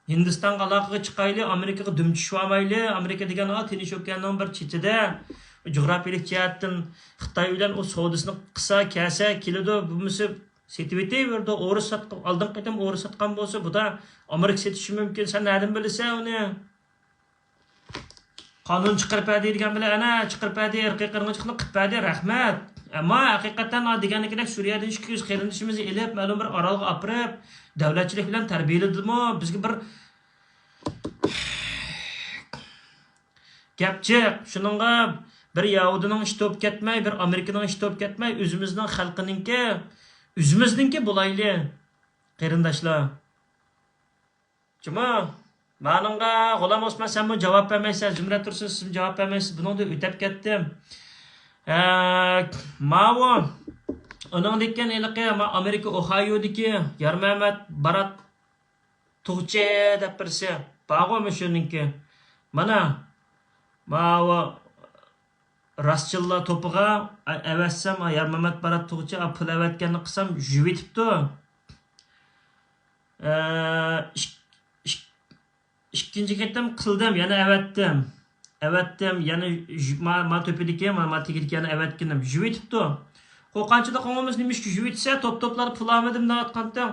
ھىندىستانغا ئالاقىگە چىقايلى، ئامېرىكىغا دۈم چۈشۈۋالمايلى. ئامېرىكا دېگەن، ئا، تىنچ ئوكياننىڭ بىر چېتىدە، جۇغراپىيىلىك جەھەتتىن خىتاي بىلەن ئۇ سودىسىنى قىلسا، كەلسە، كېلىدۇ، بولمىسا سېتىۋېتىۋېرىدۇ. ئورۇس ساتقان، ئالدىنقى قېتىم ئورۇس ساتقان بولسا، بۇدا ئامېرىكا سېتىشى مۇمكىن. سەن نەدىن بىلىسەن ئۇنى؟ قانۇن چىقىرىپ بەردى دېگەن بىلەن، ئەنە، چىقىرىپ بەردى، ئىرقىي قىرغىنچىلىقنى قىلىپ بەردى، رەھمەت. ئەمما ھەقىقەتەن، ئا، دېگەندىكىدەك، سۈرىيەدىن ئىككى يۈز قېرىندىشىمىزنى ئېلىپ، مەلۇم بىر ئارالغا ئاپىرىپ، دەۋلەتچىلىك بىلەن تەربىيەلىدىمۇ؟ بىزگە بىر گەپ جىق. شۇنىڭغا بىر يەھۇدىينىڭ ئىشى توپ كەتمەي، بىر ئامېرىكىنىڭ ئىشى توپ كەتمەي، ئۆزىمىزنىڭ خەلقىنىڭكى، ئۆزىمىزنىڭكى بولايلى، قېرىنداشلار. جۇمۇ، مانىڭغا غۇلام ئوسمان سەنمۇ جاۋاب بەرمەيسەن، زۇمرەت تۇرسۇن سىزمۇ جاۋاب بەرمەيسىز، بۇنىڭدىن ئۆتەپ كەتتىم. ھە، ماۋۇ، ئۇنىڭدىن كېيىن ھېلىقى ما ئامېرىكا ئوھايودىكى يارمەمەت بارات تۇغچى دەپ بىرسى بارغۇ مۇشۇنىڭكى. مانا، ماۋۇ راستچىللار توپىغا ئەۋەتسەم، يارمەمەت بارات تۇغچى پۇل ئەۋەتكەننى قىلسام، يۇيۇۋېتىپتۇ. ئىك-، ئىك-، ئىككىنچى قېتىم قىلدىم، يەنە ئەۋەتتىم. ئەۋەتتىم، يەنە يۇ-، ما، ما تۆپىدىكى، ما، ما تېگىدىكى يەنە ئەۋەتكىنىم. يۇيۇۋېتىپتۇ. قورققانچىلىق ئوڭۇمىز نېمىشقا يۇيۇۋېتىسە، توپ توپلار پۇل ئالمىدىم دەۋاتقانتىڭ.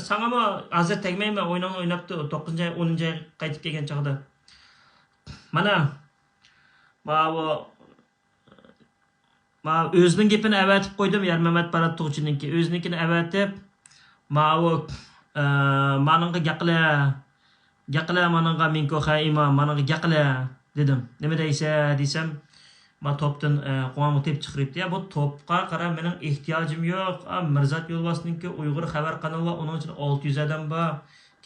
ساڭىمۇ ھازىر تەگمەيمەن، ئوينىڭنى ئويناپتۇ، توققۇزىنچى ئاي، ئونىنچى ئاي قايتىپ كەلگەن چاغدا. مانا، ماۋۇ، ماۋۇ ئۆزىنىڭ گېپىنى ئەۋەتىپ قويدۇم، يارمەمەت بارات تۇغچىنىڭكى. ئۆزىنىڭكىنى ئەۋەتىپ، ماۋۇ، ئە، مانىڭغا گەقلە، گەقلە مانىڭغا مىنكو خەئىما، مانىڭغا گەقلە دېدىم. نېمە دەيسە دېسەم، ما توپتىن، ئە، قوڭۇمغا تېپىپ چىقىرىپتۇ. يا، بۇ توپقا قارا، مېنىڭ ئېھتىياجىم يوق. ئا، مىرزات يولۋاسنىڭكى ئۇيغۇر خەۋەر قانىلى بار، ئۇنىڭ ئىچىدە ئالتە يۈز ئادەم بار.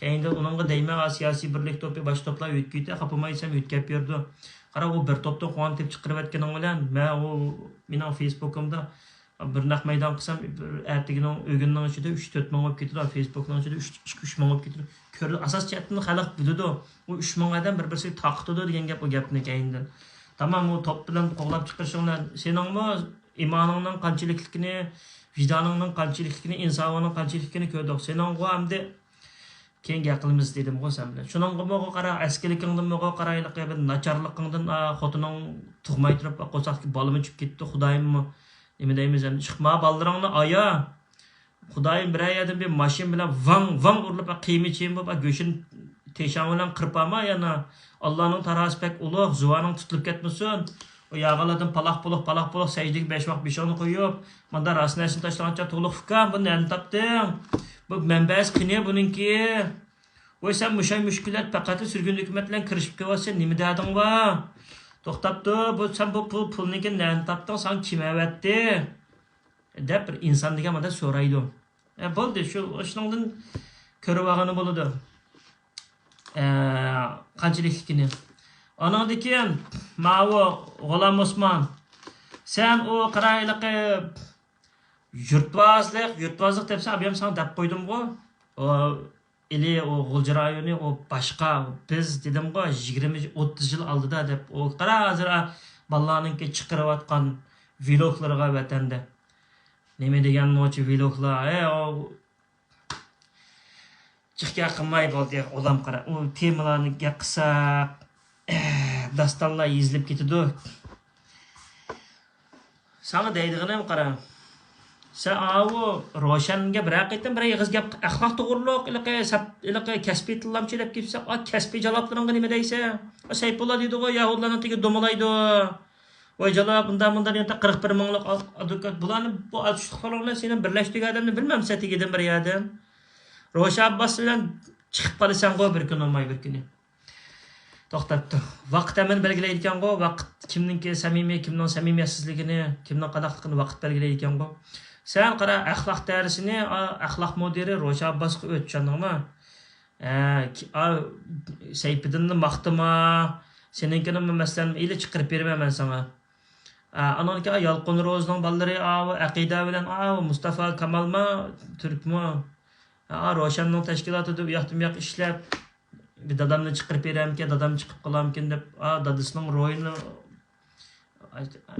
كەينىدىن ئۇنىڭغا دەيمەن، ئا، سىياسىي بىرلىك توپى، باشقا توپلار ئۆتكۈيتە، خاپىمايسەن، ئۆتكەپ يۈرىدۇ. قارا، ئۇ بىر توپتىن قوڭۇمنى تېپىپ چىقىرىۋەتكىنىڭ بىلەن، مەن ئۇ مېنىڭ فېيسبۇكۇمدا بىر نەق مەيدان قىلسام، بىر ئەتىگىنىڭ، ئۆگۈننىڭ ئىچىدە ئۈچ تۆت مىڭ بولۇپ كېتىدۇ، فېيسبۇكنىڭ ئىچىدە ئۈچ، ئىككى، ئۈچ مىڭ بولۇپ كېتىدۇ. كۆرىدۇ، ئاساسىي جەھەتتىن خەلق بىلىدۇ. ئۇ ئۈچ مىڭ ئادەم بىر-بىرسىگە تارقىتىدۇ دېگەن گەپ ئۇ گەپنى كەينىدىن. تامام، ئۇ توپ بىلەن قوغلاپ چىقىرىشىڭ بىلەن سېنىڭمۇ ئىمانىڭنىڭ قانچىلىكلىكىنى، ۋىجدانىڭنىڭ قانچىلىكلىكىنى، ئىنسابىڭنىڭ قانچىلىكلىكىنى كۆردۇق. سېنىڭغۇ ئەمدى كېيىن گەپ قىلىمىز دېدىمغۇ سەن بىلەن. شۇنىڭغىمۇ قارا، ئەسكىلىكىڭدىنمۇ قارا، ھېلىقى بىر ناچارلىقىڭدىن، ئا، خوتۇنۇڭ تۇغماي تۇرۇپ، قورساقتىكى بالىمۇ چۈشۈپ كېتىپتۇ. خۇدايىممۇ نېمە دەيمىز ئەمدى؟ ئىشقىلىپ، ما بالىلىرىڭنى ئايا. خۇدايىم بىرەر يەردىن بىر ماشىنا بىلەن ۋاڭ ۋاڭ ئۇرۇلۇپ، قىيما چىيما بولۇپ، گۆشىنى تېشاڭ بىلەن قىرىپ ئالما يەنە. ئاللانىڭ تارازىسى بەك ئۇلۇغ، زۇۋانىڭ تۇتۇلۇپ كەتمىسۇن. ئۇ ياغىلاردىن پالاق پۇلۇق، پالاق پۇلۇق، سەجدىگە بەش ۋاق بېشىڭنى قويۇپ، ماندا راست نەرسىنى تاشلىغانچە توغلۇق ئۇكام، بۇنى نەدىن تاپتىڭ؟ بۇ مەنبەسى قېنى بۇنىڭكى؟ ۋاي، سەن مۇشاي مۈشكۈلات پەقەتلا سۈرگۈن ھۆكۈمەت بىلەن كىرىشىپ كېلىۋاتىسەن، نېمە دەردىڭ بار؟ توختاپ تۇر، بۇ، سەن بۇ پۇل، پۇلنىڭكى نەدىن تاپتىڭ، ساڭا كىم ئەۋەتتى؟ دەپ بىر ئىنسان دېگەن مانا سورايدۇ. ئە، بولدى، شۇ، شۇنىڭدىن كۆرۈۋالغىنى بولىدۇ. ئە، قانچىلىكلىكىنى. ئانىڭدىن كېيىن ماۋۇ غۇلام ئوسمان، سەن ئۇ قارايلىقى يۇرتۋازلىق، يۇرتۋازلىق دەپسەن، ئابىيام ساڭا دەپ قويدۇمغۇ. ئۇ ئىلى ئۇ غۇلجا رايونى، ئۇ باشقا. بىز دېدىمغۇ، يىگىرمە، ئوتتۇز يىل ئالدىدا دەپ. ئۇ قارا، ھازىر، ئا، بالىلارنىڭكى چىقىرىۋاتقان ۋلوگلىرىغا ۋەتەندە. نېمە دېگەن نوچى ۋلوگلار، ئە، ئۇ جىق گەپ قىلماي بولدى، ئۇلام قارا. ئۇ تېمىلارنى گەپ قىلساق، ئە، داستانلار يېزىلىپ كېتىدۇ. ساڭا دەيدىغىنىم قارا. سەن ئاۋۇ روشەنگە بىرەر قېتىم بىر ئېغىز گەپ، ئەخلاق توغرۇلۇق، ھېلىقى سەپ-، ھېلىقى كەسپىي تىللامچى دەپ كېلىپسەن. ئا، كەسپىي جالاپلىرىڭغا نېمە دەيسەن؟ ئا، سەيپۇللا دېدىغۇ، يەھۇدىيلارنىڭ تېگى دومىلايدۇ. ۋاي جالاپ، ئۇنداق مۇنداق دېگەن قىرىق بىر مىڭلىق ئا-، ئادۋوكات. بۇلارنى، بۇ ئاتۇشلۇقلار بىلەن سېنى بىرلەشتۈرگەن ئادەمنى بىلمەمسەن تېگىدىن بىر يەردىن. روشەن ئابباس بىلەن چىقىپ قالىسەنغۇ بىر كۈن بولماي بىر كۈنى. توختاپتۇ. ۋاقىت ھەممىنى بەلگىلەيدىكەنغۇ، ۋاقىت كىمنىڭكى سەمىمىي، كىمنىڭ سەمىمىيەتسىزلىكىنى، كىمنىڭ قانداقلىقىنى ۋاقىت بەلگىلەيدىكەنغۇ. سەن قارا، ئەخلاق دەرسىنى، ئا، ئەخلاق مۇدىرى روشەن ئابباسقا ئۆت، چۈشەندىڭمۇ؟ ئە، كى-، ئا، سەيپىدىننى ماختىما، سېنىڭكىنىمۇ مەسىلەن، ئىلى چىقىرىپ بېرىمەن مەن ساڭا. ئا، ئانىڭدىكى، ئا، يالقۇن روزىنىڭ بالىلىرى، ئا، ئەقىدە بىلەن، ئا، مۇستافا كامالمۇ، تۈركمۇ؟ ئا، روشەننىڭ تەشكىلاتىدا ئۇ ياقتىن بۇ ياققا ئىشلەپ، بىر دادامنى چىقىرىپ بېرەمكەن، دادام چىقىپ قالامكەن دەپ، ئا، دادىسىنىڭ روھىنى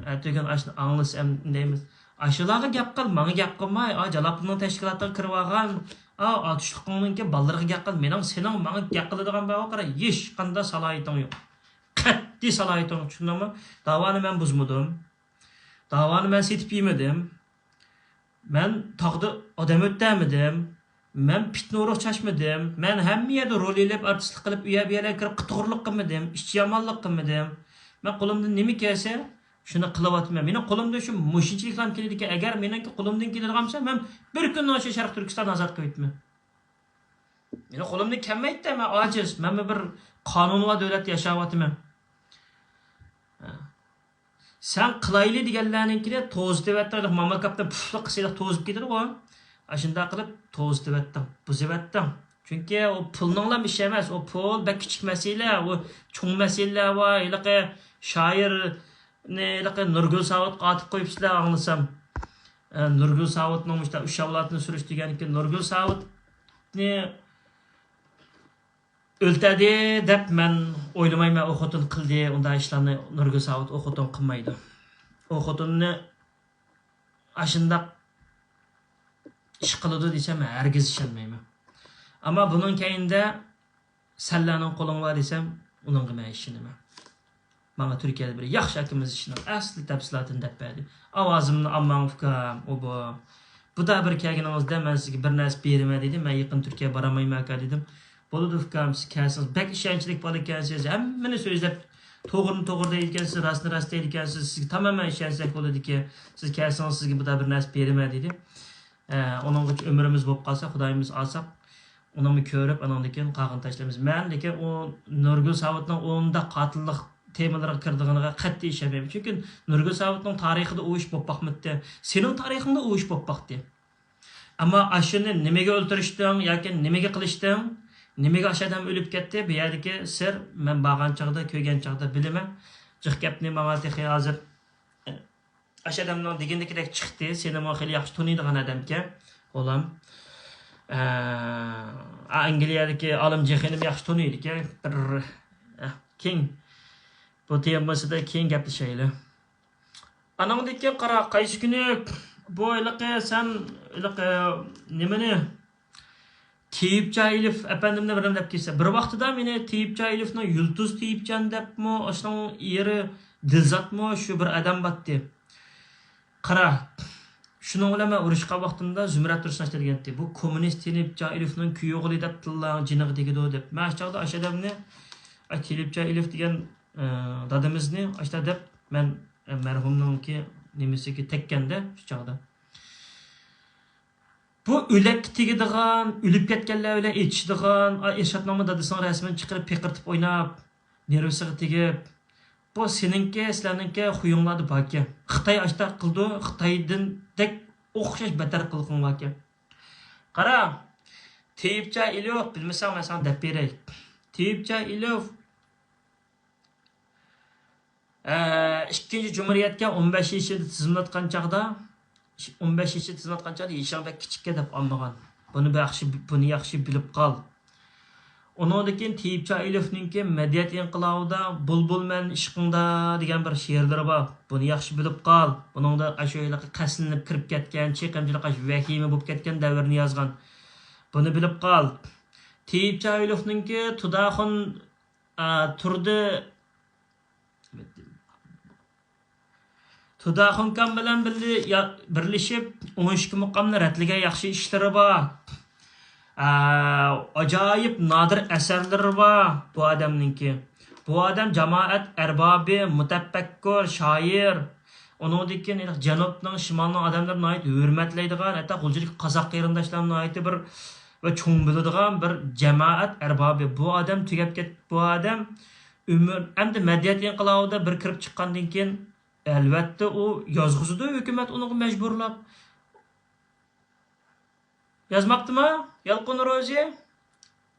ئەتىگەن ئاشۇنى ئاڭلىسا ئەم دەيمىز. ئاشۇلارغا گەپ قىل، ماڭا گەپ قىلماي. ئا، جالاپلىنىڭ تەشكىلاتىغا كىرىۋالغان، ئا، ئاتۇشلۇقۇڭنىڭكى بالىلىرىغا گەپ قىل. مېنىڭ، سېنىڭ ماڭا گەپ قىلىدىغان بار قارا، ھېچقانداق سالاھىيىتىڭ يوق. قەتئىي سالاھىيىتىڭ يوق، چۈشەندۈڭمۇ؟ داۋانى مەن بۇزمىدىم. داۋانى مەن سېتىپ يېمىدىم. مەن تاغدا ئادەم ئۆلتۈرمىدىم. مەن پىتنە ئۇرۇق چاچمىدىم. مەن ھەممە يەردە رول ئېلىپ، ئارتىسلىق قىلىپ، ئۇ يەر بۇ يەرلەرگە كىرىپ قىتىغۇرلۇق قىلمىدىم. ئىچ يامانلىق قىلمىدىم. مەن قولۇمدىن نېمە كەلسە، شۇنى قىلىۋاتىمەن. مېنىڭ قولۇمدا شۇ مۇشۇنچىلىكلا كېلىدىكەن. ئەگەر مېنىڭكى قولۇمدىن كېلىدىغان بولسا، مەن بىر كۈندىن شۇ شەرقىي تۈركىستاننى ئازاد قىلىۋېتىمەن. مېنىڭ قولۇمدىن كەلمەيتتى، مەن ئاجىز. مەنمۇ بىر قانۇنى بار دۆلەتتە ياشاۋاتىمەن. سەن قىلايلى دېگەنلەرنىڭكىنى توزۇتۇۋەتتىڭ، ماما كاپتىن پۇفلۇق قىلسا توزۇپ كېتىدىغۇ. ئاشۇنداق قىلىپ توزۇتۇۋەتتىڭ، بۇزۇۋەتتىڭ. چۈنكى ئۇ پۇلنىڭلا ئىشى ئەمەس، ئۇ پۇل بەك كىچىك مەسىلە، ئۇ چوڭ مەسىلىلەر بار. ھېلىقى شائىرنى ھېلىقى نۇرگۈل ساۋۇتقا ئاتىپ قويۇپسىلەر ئاڭلىسام. ئە، نۇرگۈل ساۋۇتنىڭ مۇشۇنداق ئۈچ ئەۋلادنى سۈرۈشتۈرگەنكىن، نۇرگۈل ساۋۇتنى ئۆلتۈردى دەپ مەن ئويلىمايمەن، ئۇ خوتۇن قىلدى ئۇنداق ئىشلارنى، نۇرگۈل ساۋۇت ئۇ خوتۇن قىلمايدۇ. ئۇ خوتۇننى ئاشۇنداق ئىش قىلىدۇ دېسەم، ھەرگىز ئىشەنمەيمەن. ئەمما بۇنىڭ كەينىدە سەنلەرنىڭ قولۇڭ بار دېسەم، ئۇنىڭغا مەن ئىشىنىمەن. ماڭا تۈركىيەدە بىر ياخشى ئاكىمىز ئىشنىڭ ئەسلى تەپسىلاتىنى دەپ بەردى. ئاۋازىمنى ئالماڭ ئۇكام، ئۇ بۇ. بۇدا بىر كەلگىنىڭىزدە مەن سىزگە بىر نەرسە بېرىمەن دېدى. مەن يېقىن تۈركىيەگە بارالمايمەن ئاكا دېدىم. بولىدۇ ئۇكام، سىز كەلسىڭىز، بەك ئىشەنچلىك بالا ئىكەنسىز، ھەممىنى سۆزلەپ توغرىنى توغرا دەيدىكەنسىز، راستنى راست دەيدىكەنسىز، سىزگە تامامەن ئىشەنسەك بولىدىكەن. سىز كەلسىڭىز، سىزگە بۇدا بىر نەرسە بېرىمەن دېدى. ئە، ئۇنىڭغىچە ئۆمرىمىز بولۇپ قالسا، خۇدايىمىز ئالساق، ئۇنىمۇ كۆرۈپ، ئانىڭدىن كېيىن قالغىنىنى تاشلايمىز. مەن لېكىن ئۇ نۇرگۈل ساۋۇتنىڭ ئۇنداق قاتىللىق تېمىلىرىغا كىرىدىغىنىغا قەتئىي ئىشەنمەيمەن. چۈنكى نۇرگۈل ساۋۇتنىڭ تارىخىدا ئۇ ئىش بولۇپ باقمىدى. سېنىڭ تارىخىڭدا ئۇ ئىش بولۇپ باقتى. ئەمما ئاشۇنى نېمىگە ئۆلتۈرۈشتۈڭ ياكى نېمىگە قىلىشتىڭ؟ نېمىگە ئاشۇ ئادەم ئۆلۈپ كەتتى؟ بۇ يەردىكى سىر، مەن بارغان چاغدا، كۆرگەن چاغدا بىلىمەن. جىق گەپنى ماڭا تېخى ھازىر ئاشۇ ئادەمنىڭ دېگىنىدىكىدەك چىقتى. سېنىمۇ خېلى ياخشى تونۇيدىغان ئادەمكەن، غۇلام. ئە، ئا، ئەنگلىيەدىكى ئالىم جېخىنىم ياخشى تونۇيدىكەن. بىر، ئە، كېيىن بۇ تېمىسىدا كېيىن گەپلىشەيلى. ئاناڭدىن كېيىن قارا، قايسى كۈنى بۇ ھېلىقى سەن ھېلىقى نېمىنى، تېيىپ جاھىلوف ئەپەندىمنى بىر دەپ كەلسە. بىر ۋاقتىدا مېنى تېيىپ جاھىلوفنىڭ يۇلتۇز تېيىپجان دەپمۇ، ئاشۇنىڭ ئېرى دىلزاتمۇ شۇ بىر ئادەم باتتى. قارا، شۇنىڭ بىلەن مەن ئۇرۇشقان ۋاقتىمدا زۇمرەت تۇرسۇن ئاشتا دېگەنتى، بۇ كوممۇنىست تېيىپ جاھىلوفنىڭ كۈيئوغلى دەپ تىللاڭ جېنىغا تېگىدۇ دەپ. مەن ئاشۇ چاغدا ئاشۇ ئادەمنى، ئاي، تېيىپ جاھىلوف دېگەن، ئە، دادىمىزنى ئاشتا دەپ مەن، ئە، مەرھۇمنىڭكى نېمىسىگە تەگكەندە شۇ چاغدا. بۇ ئۆلەككە تېگىدىغان، ئۆلۈپ كەتكەنلەر بىلەن ئېچىشىدىغان، ئا، ئىرشاتنىڭمۇ دادىسىنىڭ رەسىمىنى چىقىرىپ پىقىرتىپ ئويناپ، نېرۋىسىغا تېگىپ، بۇ سېنىڭكى، سىلەرنىڭكى خۇيۇڭلاردا باركەن. خىتاي ئاشتاق قىلىدۇ، خىتايدىندەك ئوخشاش بەتتەر قىلىقىڭ باركەن. قارا، تېيىپجان ئېلىف، بىلمىسەڭ مەن ساڭا دەپ بېرەي. تېيىپجان ئېلىف، ئىككىنچى جۇمھۇرىيەتكە ئون بەش يېشىدا تىزىملاتقان چاغدا، ئون بەش يېشىدا تىزىملاتقان چاغدا يېشىڭ بەك كىچىككەن دەپ ئالمىغان. بۇنى بەك ياخشى، بۇنى ياخشى بىلىپ قال. ئۇنىڭدىن كېيىن تېيىپجان ئېلىفنىڭكى مەدەنىيەت ئىنقىلابىدا بۇلبۇل مەن ئىشقىڭدا دېگەن بىر شېئىرلىرى بار. بۇنى ياخشى بىلىپ قال. بۇنىڭدا ئاشۇ ھېلىقى قەستلىنىپ كىرىپ كەتكەن، چېقىمچىلىق ئاشۇ ۋەھىمە بولۇپ كەتكەن دەۋرنى يازغان. بۇنى بىلىپ قال. تېيىپجان ئېلىفنىڭكى تۇداخۇن، ئا، تۇردى تۇداخۇنكام بىلەن بىللە-، يا-، بىرلىشىپ ئون ئىككى مۇقامنى رەتلىگەن ياخشى ئىشلىرى بار. ئە، ئاجايىپ نادىر ئەسەرلىرى بار بۇ ئادەمنىڭكى. بۇ ئادەم جامائەت ئەربابى، مۇتەپەككۇر، شائىر. ئۇنىڭدىن كېيىن جەنۇبنىڭ، شىمالنىڭ ئادەملىرى ناھايىتى ھۆرمەتلەيدىغان، ھەتتا غۇلجىدىكى قازاق قېرىنداشلار ناھايىتى بىر ۋە چوڭ بىلىدىغان بىر جامائەت ئەربابى. بۇ ئادەم تۈگەپ كەت-، بۇ ئادەم ئۆمۈر، ئەمدى مەدەنىيەت ئىنقىلابىدا بىر كىرىپ چىققاندىن كېيىن، ئەلۋەتتە، ئۇ يازغۇزىدۇ، ھۆكۈمەت ئۇنىڭغا مەجبۇرلاپ. يازماپتىما؟ يالقۇن روزى؟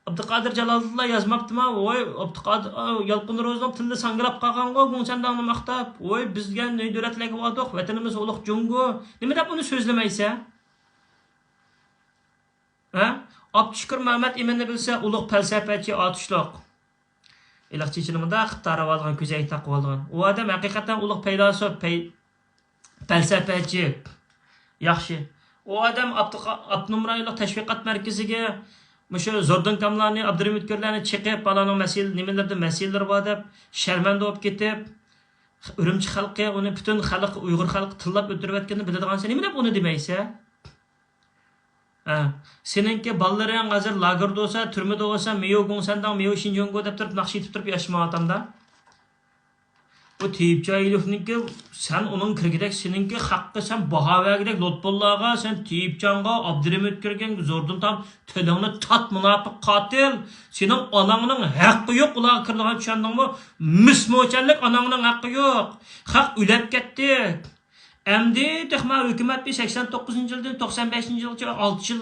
ئابدۇقادىر جالالىدىنلا يازماپتىما؟ ۋوي، ئابدۇقادىر، ئا، يالقۇن روزىنىڭ تىلى ساڭگىلاپ قالغانغۇ، گۇڭسەنداڭنى ماختاپ. ۋوي، بىز دېگەن نۆي دۆلەتلەرگە باردۇق، ۋەتىنىمىز ئۇلۇغ جۇڭگو. نېمە دەپ ئۇنى سۆزلىمەيسەن؟ ھە؟ ئابدۇشۈكۈر مەمەت ئىمىننى بىلسە، ئۇلۇغ پەلسەپەچى، ئاتۇشلۇق. ھېلىقى چېچىنى مۇنداق قىلىپ تارىۋالغان، كۆزەك تاقىۋالغان. ئۇ ئادەم ھەقىقەتەن ئۇلۇغ پەيلاسوپ، پەي-، پەلسەپەچى. ياخشى. ئۇ ئادەم ئاپتىقا-، ئاپتونوم رايونلۇق تەشۋىقات مەركىزىگە مۇشۇ زوردۇنكاملارنى، ئابدۇرېھىم ئۆتكۈرلەرنى چېقىپ، بالارنىڭ مەسىلە، نېمىلىرىدە مەسىلىلىرى بار دەپ شەرمەندە بولۇپ كېتىپ، ئۈرۈمچى خەلقى، ئۇنى پۈتۈن خەلق، ئۇيغۇر خەلقى تىللاپ ئۆلتۈرۈۋەتكىنىنى بىلىدىغانسەن، نېمە دەپ ئۇنى دېمەيسەن؟ ھە، سېنىڭكى بالىلىرىڭ ھازىر لاگېردا بولسا، تۈرمىدە بولسا، ميۇ گۇڭسەنداڭ، ميۇ شىنجۇڭگو دەپ تۇرۇپ ناخشا ئېيتىپ تۇرۇپ ياشىمايۋاتامدا. بۇ تېيىپ جاھىلوفنىڭكى، سەن ئۇنىڭ كىرگۈدەك، سېنىڭكى خەققە سەن باھا بەرگۈدەك لوت بالىلارغا، سەن تېيىپجانغا، ئابدۇرېھىم ئۆتكۈرگەنگە زوردۇن تام تىلىڭنى تارت، مۇناپىق قاتىل. سېنىڭ ئاناڭنىڭ ھەققى يوق ئۇلارغا كىرىدىغان، چۈشەندىڭمۇ؟ مىس موچەنلىك ئاناڭنىڭ ھەققى يوق. خەق ئۆلەپ كەتتى. ئەمدى تېخىما ھۆكۈمەت بىر سەكسەن توققۇزىنچى يىلدىن توقسان بەشىنچى يىلغىچە ئالتە يىل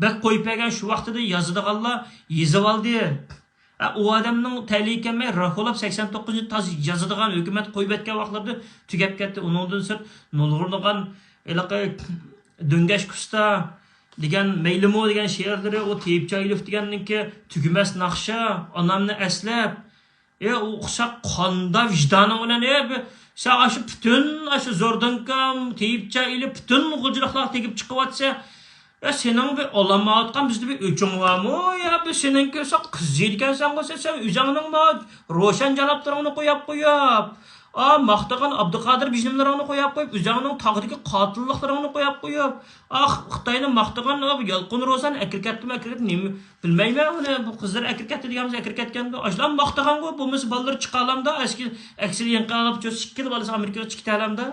بەك قويۇپ بەرگەن، شۇ ۋاقتىدا يازىدىغانلار يېزىۋالدى. ھە، ئۇ ئادەمنىڭ تەلىيى كەلمەي، راكولاپ سەكسەن توققۇزىنچى تاز يازىدىغان، ھۆكۈمەت قويۇۋەتكەن ۋاقىتلىرىدا تۈگەپ كەتتى. ئۇنىڭدىن سىرت، نۇرغۇنلىغان ھېلىقى دۆڭگەش كۇستا دېگەن، مەيلىمۇ دېگەن شېئىرلىرى، ئۇ تېيىپ جاھىلوف دېگەننىڭكى تۈگىمەس ناخشا، ئانامنى ئەسلەپ، ئە، ئۇ ئوخشاپ قاندا ۋىجدانىڭ بىلەن، ئە، بى-، سەن ئاشۇ پۈتۈن، ئاشۇ زوردۇنكام، تېيىپ جاھىلوف، پۈتۈن غۇلجىلىقلارغا تېگىپ چىقىۋاتىسەن. ئە، سېنىڭ بىر ئالالمايۋاتقان بىزدە بىر ئۆچۈڭ بارمۇ؟ يا بىر سېنىڭكى سەن قىزىيدىكەنسەنغۇ، سەن، سەن ئۆزۈڭنىڭ ما روشەن جانابلىرىڭنى قوياپ قويۇپ، ئا، ماختىغان ئابدۇقادىر بىجنىملىرىڭنى قوياپ قويۇپ، ئۆزۈڭنىڭ تاغدىكى قاتىللىقلىرىڭنى قوياپ قويۇپ، ئا، خىتاينى ماختىغان، ئا، يالقۇن روزىنى ئەكىرىپ كەتتىمۇ، ئەكىرىپ كەتتىم، نېمە بىلمەيمەن ئۇنى، بۇ قىزلىرى ئەكىرىپ كەتتى دېگەن بولسا ئەكىرىپ كەتكەندۇ. ئاشۇلارنى ماختىغانغۇ، بولمىسا بالىلىرى چىقالامدا، ئەسكى، ئەكسىل يېڭىقالىپ، چوسۇپ ئىككىلا بالىسى ئامېرىكىغا چىقىپ كېتەلەمدا.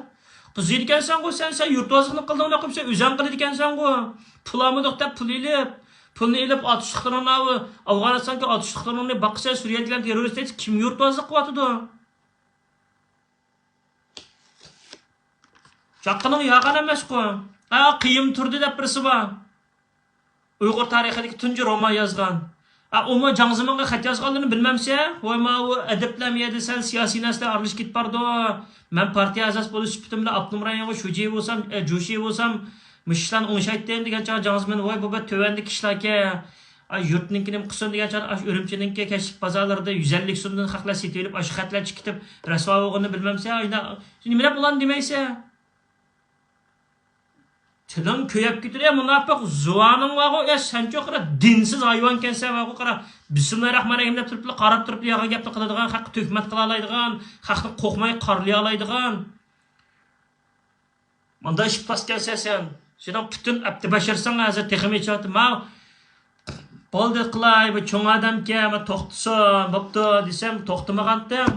قىزىيدىكەنسەنغۇ سەن، سەن يۇرتۋازلىقنى قىلدىڭ دەپ قويۇپ، سەن ئۆزۈڭ قىلىدىكەنسەنغۇ. پۇل ئالمىدۇق دەپ پۇل ئېلىپ، پۇلنى ئېلىپ ئاتۇشلۇقلىرىڭنى، ئاۋۇ ئافغانىستاندىكى ئاتۇشلۇقلىرىڭنى باققىچە سۈرىيەدىكىلەرنى تېررورىست دەيسىز، كىم يۇرتۋازلىق قىلىۋاتىدۇ؟ چاققىنىڭ ياغان ئەمەسقۇ. ھە، قىيىم تۇردى دەپ بىرسى بار. ئۇيغۇر تارىخىدىكى تۇنجى رومان يازغان. ھە، ئۇمۇ جاڭ زېمىنغا خەت يازغانلىرىنى بىلمەمسەن؟ ۋاي، ماۋۇ ئەدىبلەر مۇ يەردە سەل سىياسىي نەرسىلەر ئارىلىشىپ كېتىپ بارىدۇ. مەن پارتىيە ئەزاسى بولۇش سۈپىتىم بىلەن ئاپتونوم رايونغا شۇجى بولسام، ئە، جۇشى بولسام، مۇشۇ ئىشلارنى ئوڭشايتتىم دېگەن چاغ جاڭ زېمىن، ۋاي، بۇ بەك تۆۋەندىكى ئىشلاركەن. ئاي، يۇرتنىڭكىنى قىلسۇن دېگەن چاغدا، ئاشۇ ئۈرۈمچىنىڭكى كەچلىك بازارلىرىدا يۈز ئەللىك سومدىن خەقلەر سېتىۋېلىپ، ئاشۇ خەتلەر چىقىتىپ، رەسۋا بولغىنىنى بىلمەمسەن؟ ئايدا، نېمە دەپ ئۇلارنى دېمەيسەن؟ تىلىڭ كۆيۈپ كېتىدۇ، ئە، مۇناپىق، زۇۋانىڭ بارغۇ، ئە، سەنچۇ قارا، دىنسىز ھايۋانكەنسەن، بارغۇ، قارا، بىسمىللاھىررەھمانىررەھىم دەپ تۇرۇپلا، قاراپ تۇرۇپلا يالغان گەپنى قىلىدىغان، خەققە تۆھمەت قىلالايدىغان، خەقنى قورقماي قارىلىيالايدىغان. مۇنداق ئىپلاس كەلسە سەن، سېنىڭ پۈتۈن ئەپتى بەشىرسىڭ ھازىر تېخىمۇ ئېچىۋاتىدۇ. ماۋۇ بولدى قىلاي، بۇ چوڭ ئادەمكەن، مانا توختىسۇن، بوپتۇ دېسەم، توختىمىغانتىم.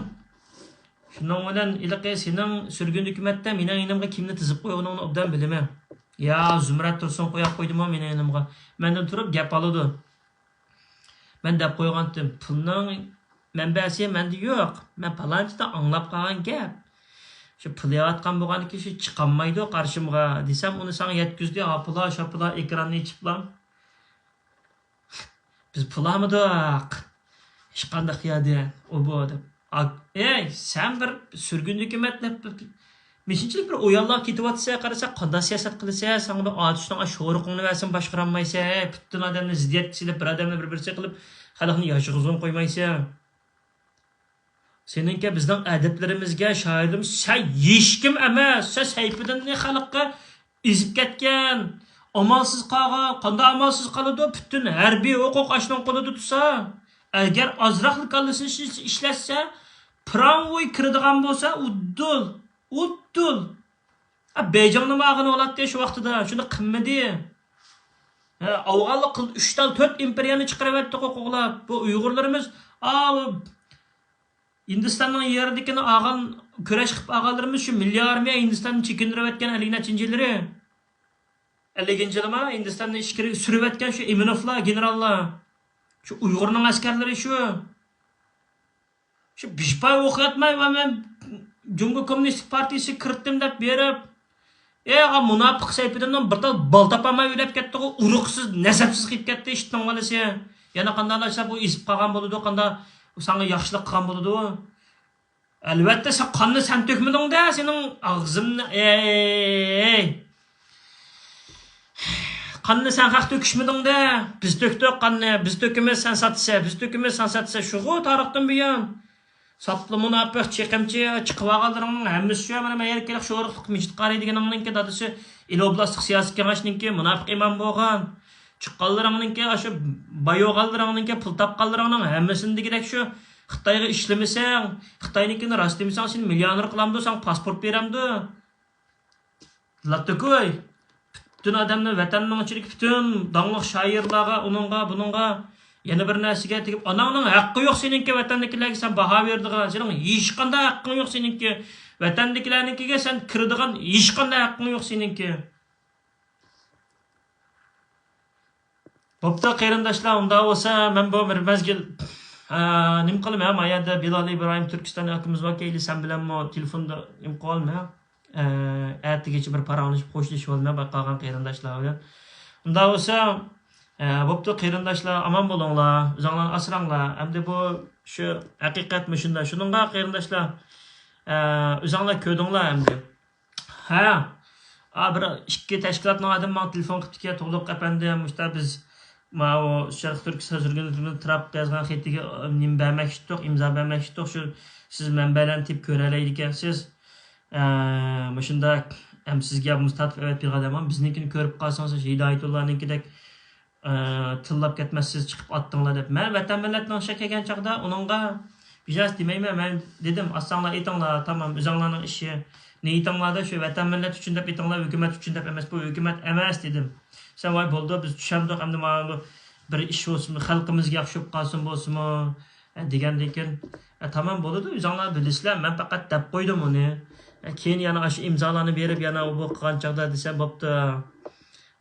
شۇنىڭ بىلەن ھېلىقى سېنىڭ سۈرگۈن ھۆكۈمەتتە مېنىڭ يېنىمغا كىمنى تىزىپ قويغىنىڭنى ئوبدان بىلىمەن. يا زۇمرەت تۇرسۇن قويۇپ قويدىمۇ مېنىڭ يېنىمغا. مەندىن تۇرۇپ گەپ ئالىدۇ. مەن دەپ قويغانتىم، پۇلنىڭ مەنبەسى مەندە يوق. مەن پالانچىدىن ئاڭلاپ قالغان گەپ. شۇ پۇل يەۋاتقان بولغاندىكىن شۇ چىقالمايدۇ قارشىمغا دېسەم، ئۇنى ساڭا يەتكۈزدى، ھاپىلا شاپىلا ئېكراننى ئېچىپلا. بىز پۇل ئالمىدۇق. ھېچقانداق يەردىن ئۇ بۇ دەپ. ئاك-، ئەي، سەن بىر سۈرگۈن ھۆكۈمەت دەپ بىر مېشىنچىلىك بىر ئۇيانلار كېتىۋاتىسەن، قارىسا قانداق سىياسەت قىلىسەن، ساڭا بىر ئاچۇشنىڭ شورۇقۇڭنى بەرسىمۇ باشقۇرالمايسەن، ھەي، پۈتۈن ئادەمنى زىددىيەتكە سېلىپ، بىر ئادەمنى بىر بىرسى قىلىپ، خەلقنى ياشىغۇزغىن قويمايسەن. سېنىڭكى بىزنىڭ ئەدىبلىرىمىزگە، شائىرىمىز، سەن ھېچكىم ئەمەس، سەن سەيپىدىننى خەلققە ئېزىپ كەتكەن، ئامالسىز قالغان، قانداق ئامالسىز قالىدۇ؟ پۈتۈن ھەربىي ھوقۇق ئاشۇنىڭ قولىدا تۇرسا، ئەگەر ئازراقلا كاللىسىنى ئىش-، ئىشلەتسە، پىرانۋوي كىرىدىغان بولسا، ئۇددۇل، ئۇددۇل. ئا، بېيجىڭنىمۇ ئالغىنى بولاتتى شۇ ۋاقتىدا، شۇنى قىلمىدى. ھە، ئاۋغانلىق قىل-، ئۈچ تال، تۆت ئىمپېرىيەنى چىقىرىۋەتتىغۇ قوغلاپ. بۇ ئۇيغۇرلىرىمىز، ئا، ھىندىستاننىڭ يېرىدىكىنى ئالغان، كۈرەش قىلىپ ئالغانلىرىمىز شۇ مىليارمىيە ھىندىستاننى چېكىندۈرۈۋەتكەن ئەللىك نەچچىنچى يىللىرى. ئەللىكىنچى يىلىما ھىندىستاننى ئىچكىرىگە سۈرۈۋەتكەن شۇ ئىمىنوفلار، گېنېراللار. شۇ ئۇيغۇرنىڭ ئەسكەرلىرى شۇ. شۇ بىشپاي ئوقۇۋەتمەي، ۋە مەن جۇڭگو كوممۇنىستىك پارتىيىسىگە كىرتتىم دەپ بېرىپ، ئەي، ئا، مۇناپىق سەيپىدىننىڭ بىر تال بال تاپالماي ئۆلۈپ كەتتىغۇ، ئۇرۇقسىز، نەسەپسىز قېلىپ كەتتى ئىتنىڭ بالىسى. يەنە قانداقلارچە بۇ ئېزىپ قالغان بولىدۇ، قانداق ساڭا ياخشىلىق قىلغان بولىدۇ؟ ئەلۋەتتە، سەن قاننى سەن تۆكمىدىڭ-دە، سېنىڭ ئاغزىمنى، ئەي، قاننى سەن خەق تۆكۈشمىدىڭ-دە، بىز تۆكتۇق قاننى، بىز تۆكىمىز سەن ساتىسەن، بىز تۆكىمىز سەن ساتىسەن، شۇغۇ تارىختىن بۇيان. ساپلا مۇناپىق، چېقىمچى، چىقىۋالغانلىرىڭنىڭ ھەممىسى شۇ، مانا مەيەر كېلىق شورۇقلۇق مىجىت قارى دېگىنىڭنىڭكى دادىسى ئىلى ئوبلاستلىق سىياسىي كېڭەشنىڭكى مۇناپىق ئىمامى بولغان. چىققانلىرىڭنىڭكى، ئاشۇ بايىغانلىرىڭنىڭكى، پۇل تاپقانلىرىڭنىڭ ھەممىسىنى دېگۈدەك شۇ خىتايغا ئىشلىمىسەڭ، خىتاينىڭكىنى راست دېمىسەڭ، سېنى مىليونېر قىلامدۇ، ساڭا پاسپورت بېرەمدۇ؟ لاتتىكوي، پۈتۈن ئادەمنى، ۋەتەننىڭ ئىچىدىكى پۈتۈن داڭلىق شائىرلارغا، ئۇنىڭغا، بۇنىڭغا، يەنە بىر نەرسىگە تېگىپ، ئاناڭنىڭ ھەققى يوق سېنىڭكى ۋەتەندىكىلەرگە سەن باھا بېرىدىغان، سېنىڭ ھېچقانداق ھەققىڭ يوق سېنىڭكى. ۋەتەندىكىلەرنىڭكىگە سەن كىرىدىغان ھېچقانداق ھەققىڭ يوق سېنىڭكى. بوپتۇ، قېرىنداشلار، ئۇنداق بولسا، مەن بۇ بىر مەزگىل، ئە، نېمە قىلىمەن، ما يەردە بىلال ئىبراھىم تۈركىستانى ئاكىمىز باركەن، ئىلى سەن بىلەنمۇ تېلېفوندا نېمە قىلىۋالىمەن، ئە، ئەتىگىچە بىر پاراڭلىشىپ، خوشلىشىۋالىمەن، باي قالغان قېرىنداشلار بىلەن. ئۇنداق بولسا، ئە، بوپتۇ، قېرىنداشلار، ئامان بولۇڭلار، ئۆزۈڭلارنى ئاسراڭلار. ئەمدى بۇ، شۇ ھەقىقەت مۇشۇنداق. شۇنىڭغا قېرىنداشلار، ئە، ئۆزۈڭلار كۆردۈڭلار ئەمدى. ھە. ئا، بىر ئىككى تەشكىلاتنىڭ ئادىمى ماڭا تېلېفون قىپتىكەن، تۇغلۇق ئەپەندىم، مۇشتا بىز ماۋۇ شەرقىي تۈركىستان سۈرگۈندىن تۇرۇپ يازغان خېتىگە نېمە بەرمەكچىدۇق، ئىمزا بەرمەكچىدۇق، شۇ سىز مەنبەلەرنى تېپىپ كۆرەلەيدىكەنسىز. ئە، مۇشۇنداق ھەم سىزگە مۇز تارتىپ ئەۋەتىپ بېرىدىغان ئادەم بار. بىزنىڭكىنى كۆرۈپ قالسىڭىز، ھىدايەتۇللانىڭكىدەك ئە، تىللاپ كەتمەسسىز، چىقىپ ئاتتىڭلار دەپ. مەن ۋەتەن مىللەتنىڭ ئىشىغا كەلگەن چاغدا ئۇنىڭغا بىر نەرسە دېمەيمەن. مەن دېدىم، ئاتساڭلار ئېتىڭلار، تامام، ئۆزۈڭلارنىڭ ئىشى. نېمە ئېتىڭلاردا شۇ ۋەتەن مىللەت ئۈچۈن دەپ ئېتىڭلار، ھۆكۈمەت ئۈچۈن دەپ ئەمەس، بۇ ھۆكۈمەت ئەمەس دېدىم. سەن ۋاي بولدى، بىز چۈشەندۇق، ئەمدى مانا بۇ بىر ئىش بولسىمۇ، خەلقىمىزگە ياخشى بولۇپ قالسۇن بولسىمۇ، ئە، دېگەندىن كېيىن، ئە، تامام بولىدۇ، ئۆزۈڭلار بىلىسىلەر، مەن پەقەت دەپ قويدۇم ئۇنى. ئە، كېيىن يەنە ئاشۇ ئىمزالارنى بېرىپ، يەنە بۇ قىلغان چاغدا دېسە، بوپتۇ.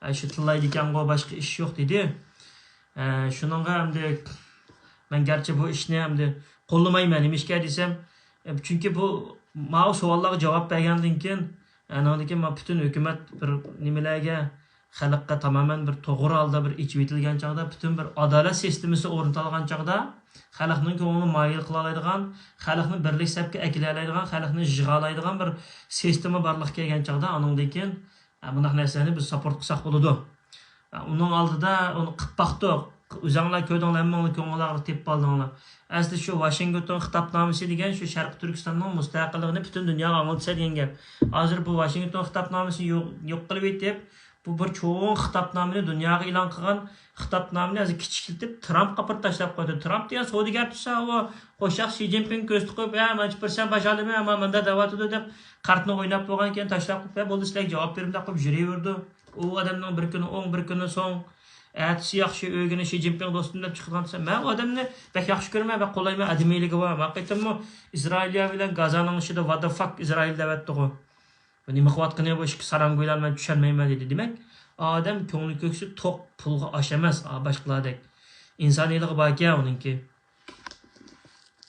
ئە، شۇ تىللايدىكەنغۇ، باشقا ئىش يوق، دېدى. ئە، شۇنىڭغا ئەمدى مەن گەرچە بۇ ئىشنى ئەمدى قوللىمايمەن، نېمىشقا دېسەم، ئە، چۈنكى بۇ ماۋۇ سوئاللارغا جاۋاب بەرگەندىن كېيىن، ئانىڭدىن كېيىن مانا پۈتۈن ھۆكۈمەت بىر نېمىلەرگە، خەلققە تامامەن بىر توغرا ھالدا بىر ئېچىۋېتىلگەن چاغدا، پۈتۈن بىر ئادالەت سىستېمىسى ئورنىتىلغان چاغدا، خەلقنىڭ كۆڭلىنى مايىل قىلالايدىغان، خەلقنى بىرلىك سەپكە ئەكېلەلەيدىغان، خەلقنى يىغالايدىغان بىر سىستېما بارلىققا كەلگەن چاغدا، ئانىڭدىن كېيىن، ئە، بۇنداق نەرسىلەرنى بىز ساپورت قىلساق بولىدۇ. ئە، ئۇنىڭ ئالدىدا ئۇنى قىلىپ باقتۇق. ئۆزۈڭلار كۆردۈڭلار، ھەممىڭلار كۆڭۈل ئاغرىپ تېپىپ ئالدىڭلار. ئەسلى شۇ ۋاشىنگتون خىتابنامىسى دېگەن شۇ شەرقىي تۈركىستاننىڭ مۇستەقىللىقىنى پۈتۈن دۇنياغا ئاڭلىتىش دېگەن گەپ. ھازىر بۇ ۋاشىنگتون خىتابنامىسىنى يوق، يوق قىلىۋېتىپ، بۇ بىر چوڭ خىتابنامىنى دۇنياغا ئېلان قىلغان خىتابنامىنى ھازىر كىچىكلىتىپ، ترامپقا بىر تاشلاپ قويدى. ترامپ دېگەن سودىگەر تۇرسا، ئۇ قوشاق شى جىنپىڭ كۆرسىتىپ قويۇپ، ھە، مانچە پىرسەنت باج ئالىمەن، ھە، مانداق دەۋاتىدۇ دەپ، كارتىنى ئويناپ بولغان كېيىن تاشلاپ قويۇپ، ھە، بولدى، سىلەرگە جاۋاب بېرىمەن دەپ قويۇپ يۈرۈۋېرىدۇ. ئۇ ئادەمنىڭ بىر كۈنى ئوڭ، بىر كۈنى سوڭ، ئەتىسى ياخشى ئۆگىنى شى جىنپىڭ دوستۇم دەپ چىقىدىغان دېسە، مەن ئۇ ئادەمنى بەك ياخشى كۆرىمەن، بەك قوللايمەن، ئادىمىيلىكى بار. ما قېتىممۇ ئىسرائىلىيە بىلەن گازانىڭ ئىچىدە «What the fuck، ئىسرائىل» دەۋەتتىغۇ. بۇ نېمە قىلىۋاتقىنى بۇ ئىككى ساراڭگۇيلار، مەن چۈشەنمەيمەن دېدى. دېمەك، ئادەم كۆڭلى كۆكسى توق، پۇلغا ئاش ئەمەس، ئا، باشقىلاردەك. ئىنسانىيلىقى باركەن ئۇنىڭكى.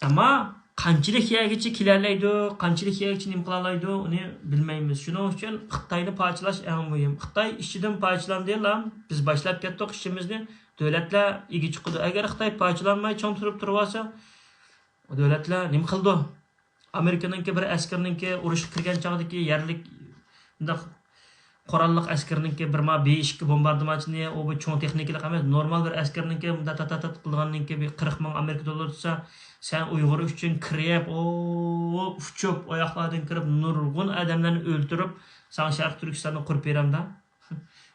ئەمما قانچىلىك يەرگىچە كېلەلەيدۇ، قانچىلىك يەرگىچە نېمە قىلالايدۇ، ئۇنى بىلمەيمىز. شۇنىڭ ئۈچۈن خىتاينى پارچىلاش ئەڭ مۇھىم. خىتاي ئىچىدىن پارچىلاندىلا، بىز باشلاپ كەتتۇق ئىشىمىزنى. دۆلەتلەر ئىگە چىقىدۇ. ئەگەر خىتاي پارچىلانماي چىڭ تۇرۇپ تۇرۇۋالسا، دۆلەتلەر نېمە قىلىدۇ؟ ئامېرىكىنىڭكى بىر ئەسكىرىنىڭكى ئۇرۇشقا كىرگەن چاغدىكى يەرلىك مۇنداق قوراللىق ئەسكىرىنىڭكى بىر ما بى ئىككى بومباردىمانچىنى، ئۇ بىر چوڭ تېخنىكىلىق ئەمەس، نورمال بىر ئەسكىرنىڭكى مۇنداق تات تات تات قىلغاندىن كېيىن بىر قىرىق مىڭ ئامېرىكا دوللىرى تۇتسا، سەن ئۇيغۇر ئۈچۈن كىر يەپ، ئۇ ئۇچۇپ، ئاياقلاردىن كىرىپ، نۇرغۇن ئادەملەرنى ئۆلتۈرۈپ، ساڭا شەرقىي تۈركىستاننى قۇرۇپ بېرەمدا.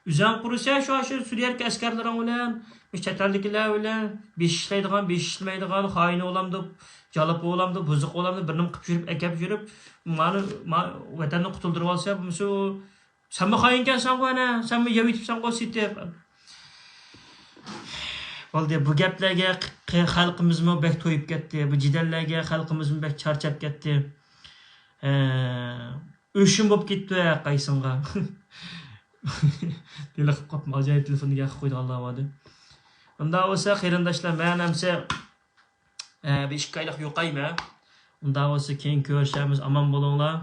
ئۆزۈڭ قۇرۇسەن شۇ، شۇ سۈرىيەدىكى ئەسكەرلىرىڭ بىلەن، مۇشۇ چەت ئەلدىكىلەر بىلەن بېشى ئىشلەيدىغان، بېشى ئىشلىمەيدىغان، خائىن بولامدۇ، جالاپ بولامدۇ، بۇزۇق بولامدۇ، بىر نېمە قىلىپ يۈرۈپ، ئەكەپ يۈرۈپ، مانا، ما-، ۋەتەننى قۇتۇلدۇرۇۋالسا، بولمىسا، سەنمۇ خائىنكەنسەنغۇ، ئەنە، سەنمۇ يەۋېتىپسەنغۇ سېتىپ. بولدى، بۇ گەپلەرگە ق-، خەلقىمىزمۇ بەك تويۇپ كەتتى، بۇ جېدەللەرگە خەلقىمىزمۇ بەك چارچاپ كەتتى. ئە، ئۆشۈم بولۇپ كېتىپتۇ ھە قايسىڭغا. تېلېفون قاپمۇ ئاجايىپ تېلېفوننى ياقىپ قويىدىغانلار بارىدۇ. ئۇنداق بولسا قېرىنداشلار، مەن ئەمسە، ئە، بىر ئىككى ئايلىق يوقايمەن. ئۇنداق بولسا كېيىن كۆرۈشەرمىز، ئامان بولۇڭلار.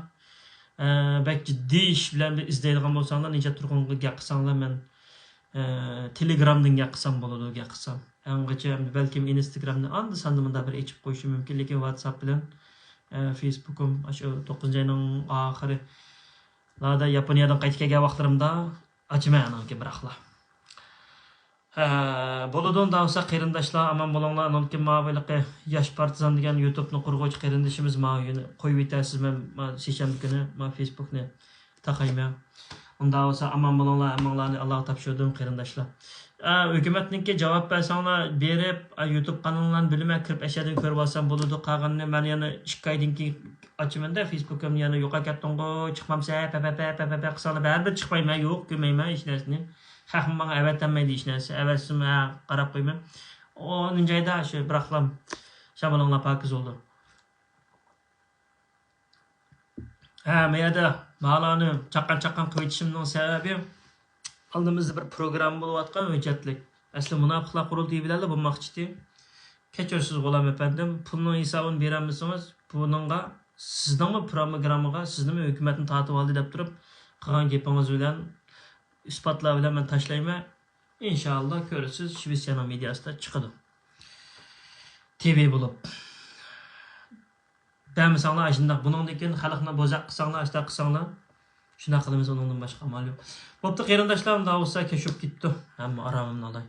ئە، بەك جىددىي ئىش بىلەن بىر ئىزدەيدىغان بولساڭلار، نىجات تۇرغۇنغا گەپ قىلساڭلار، مەن ئە، تېلېگرامدىن گەپ قىلسام بولىدۇ، گەپ قىلسام. ئەڭغىچە ئەمدى بەلكىم ئىنستاگرامنى ئاندا-ساندا مۇنداق بىر ئېچىپ قويۇشۇم مۇمكىن، لېكىن ۋاتساپ بىلەن، ئە، فېيسبۇكۇم ئاشۇ توققۇزىنچى ئاينىڭ ئاخىرىلاردا ياپونىيەدىن قايتىپ كەلگەن ۋاقىتلىرىمدا ئاچىمەن ئانىڭكى بىراقلا. ئە، بولىدۇ، ئۇنداق بولسا قېرىنداشلار، ئامان بولۇڭلار. ئانىڭكى ماۋۇ ھېلىقى ياش پارتىزان دېگەن يۇتۇبنى قۇرغۇچى قېرىندىشىمىز ماۋۇ يەنە قويۇۋېتەرسىز، مەن ما سەيشەنبە كۈنى ما فېيسبۇكنى تاقايمەن. ئۇنداق بولسا ئامان بولۇڭلار، ھەممىڭلارنى ئاللاغا تاپشۇردۇم قېرىنداشلار. ئە، ھۆكۈمەتنىڭكى جاۋاب بەرسەڭلار بېرىپ، ئە، يۇتۇب قانىلىڭلارنى بىلىمەن، كىرىپ ئەشەدىن كۆرۈپ ئالسام بولىدۇ. قالغىنىنى مەن يەنە ئىككى ئايدىن كېيىن ئاچىمەن-دە، فېيسبۇكۇمنى يەنە يوقاپ كەتتىڭغۇ، چىقمامسەن، پە، پە، پە، پە، پە، پە قىلساڭلار بەرىبىر چىقمايمەن، يوق، كۆرمەيمەن ھېچ نەرسىنى. خەقمۇ ماڭا ئەۋەتەلمەيدۇ ھېچ نەرسە. ئەۋەتسىمۇ، ھە، قاراپ قويىمەن. ئونىنچى ئايدا شۇ بىراقلام شامىلىڭلار پاكىز بولىدۇ. ھە، مەيەردە مالارنى چاققان-چاققان قىلىۋېتىشىمنىڭ سەۋەبى، ئالدىمىزدا بىر پروگرامما بولۇۋاتقان ھۆججەتلىك. ئەسلى مۇناپىقلار قۇرۇلتىيى بىلەنلا بولماقچىدى. كەچۈرسىز، غۇلام ئەپەندىم، پۇلنىڭ ھېسابىنى بېرەلمىسىڭىز، بۇنىڭغا سىزنىڭمۇ پروگراممىغا، سىزنىمۇ ھۆكۈمەتنى تارتىۋالدى دەپ تۇرۇپ قىلغان گېپىڭىز بىلەن، ئىسپاتلار بىلەن مەن تاشلايمەن. ئىنشائاللا كۆرىسىز، شىۋېتسىيەنىڭ مېدىياسىدا چىقىدۇ. تىۋى بولۇپ. بەرمىسەڭلار ئاشۇنداق، بۇنىڭدىن كېيىن خەلقنى بوزەك قىلساڭلار، ئاشۇنداق قىلساڭلار، شۇنداق قىلىمىز، ئۇنىڭدىن باشقا ئامال يوق. بوپتۇ، قېرىنداشلار، ئۇنداق بولسا كەچ بولۇپ كېتىپتۇ. ھەممە ئارامىمنى ئالاي.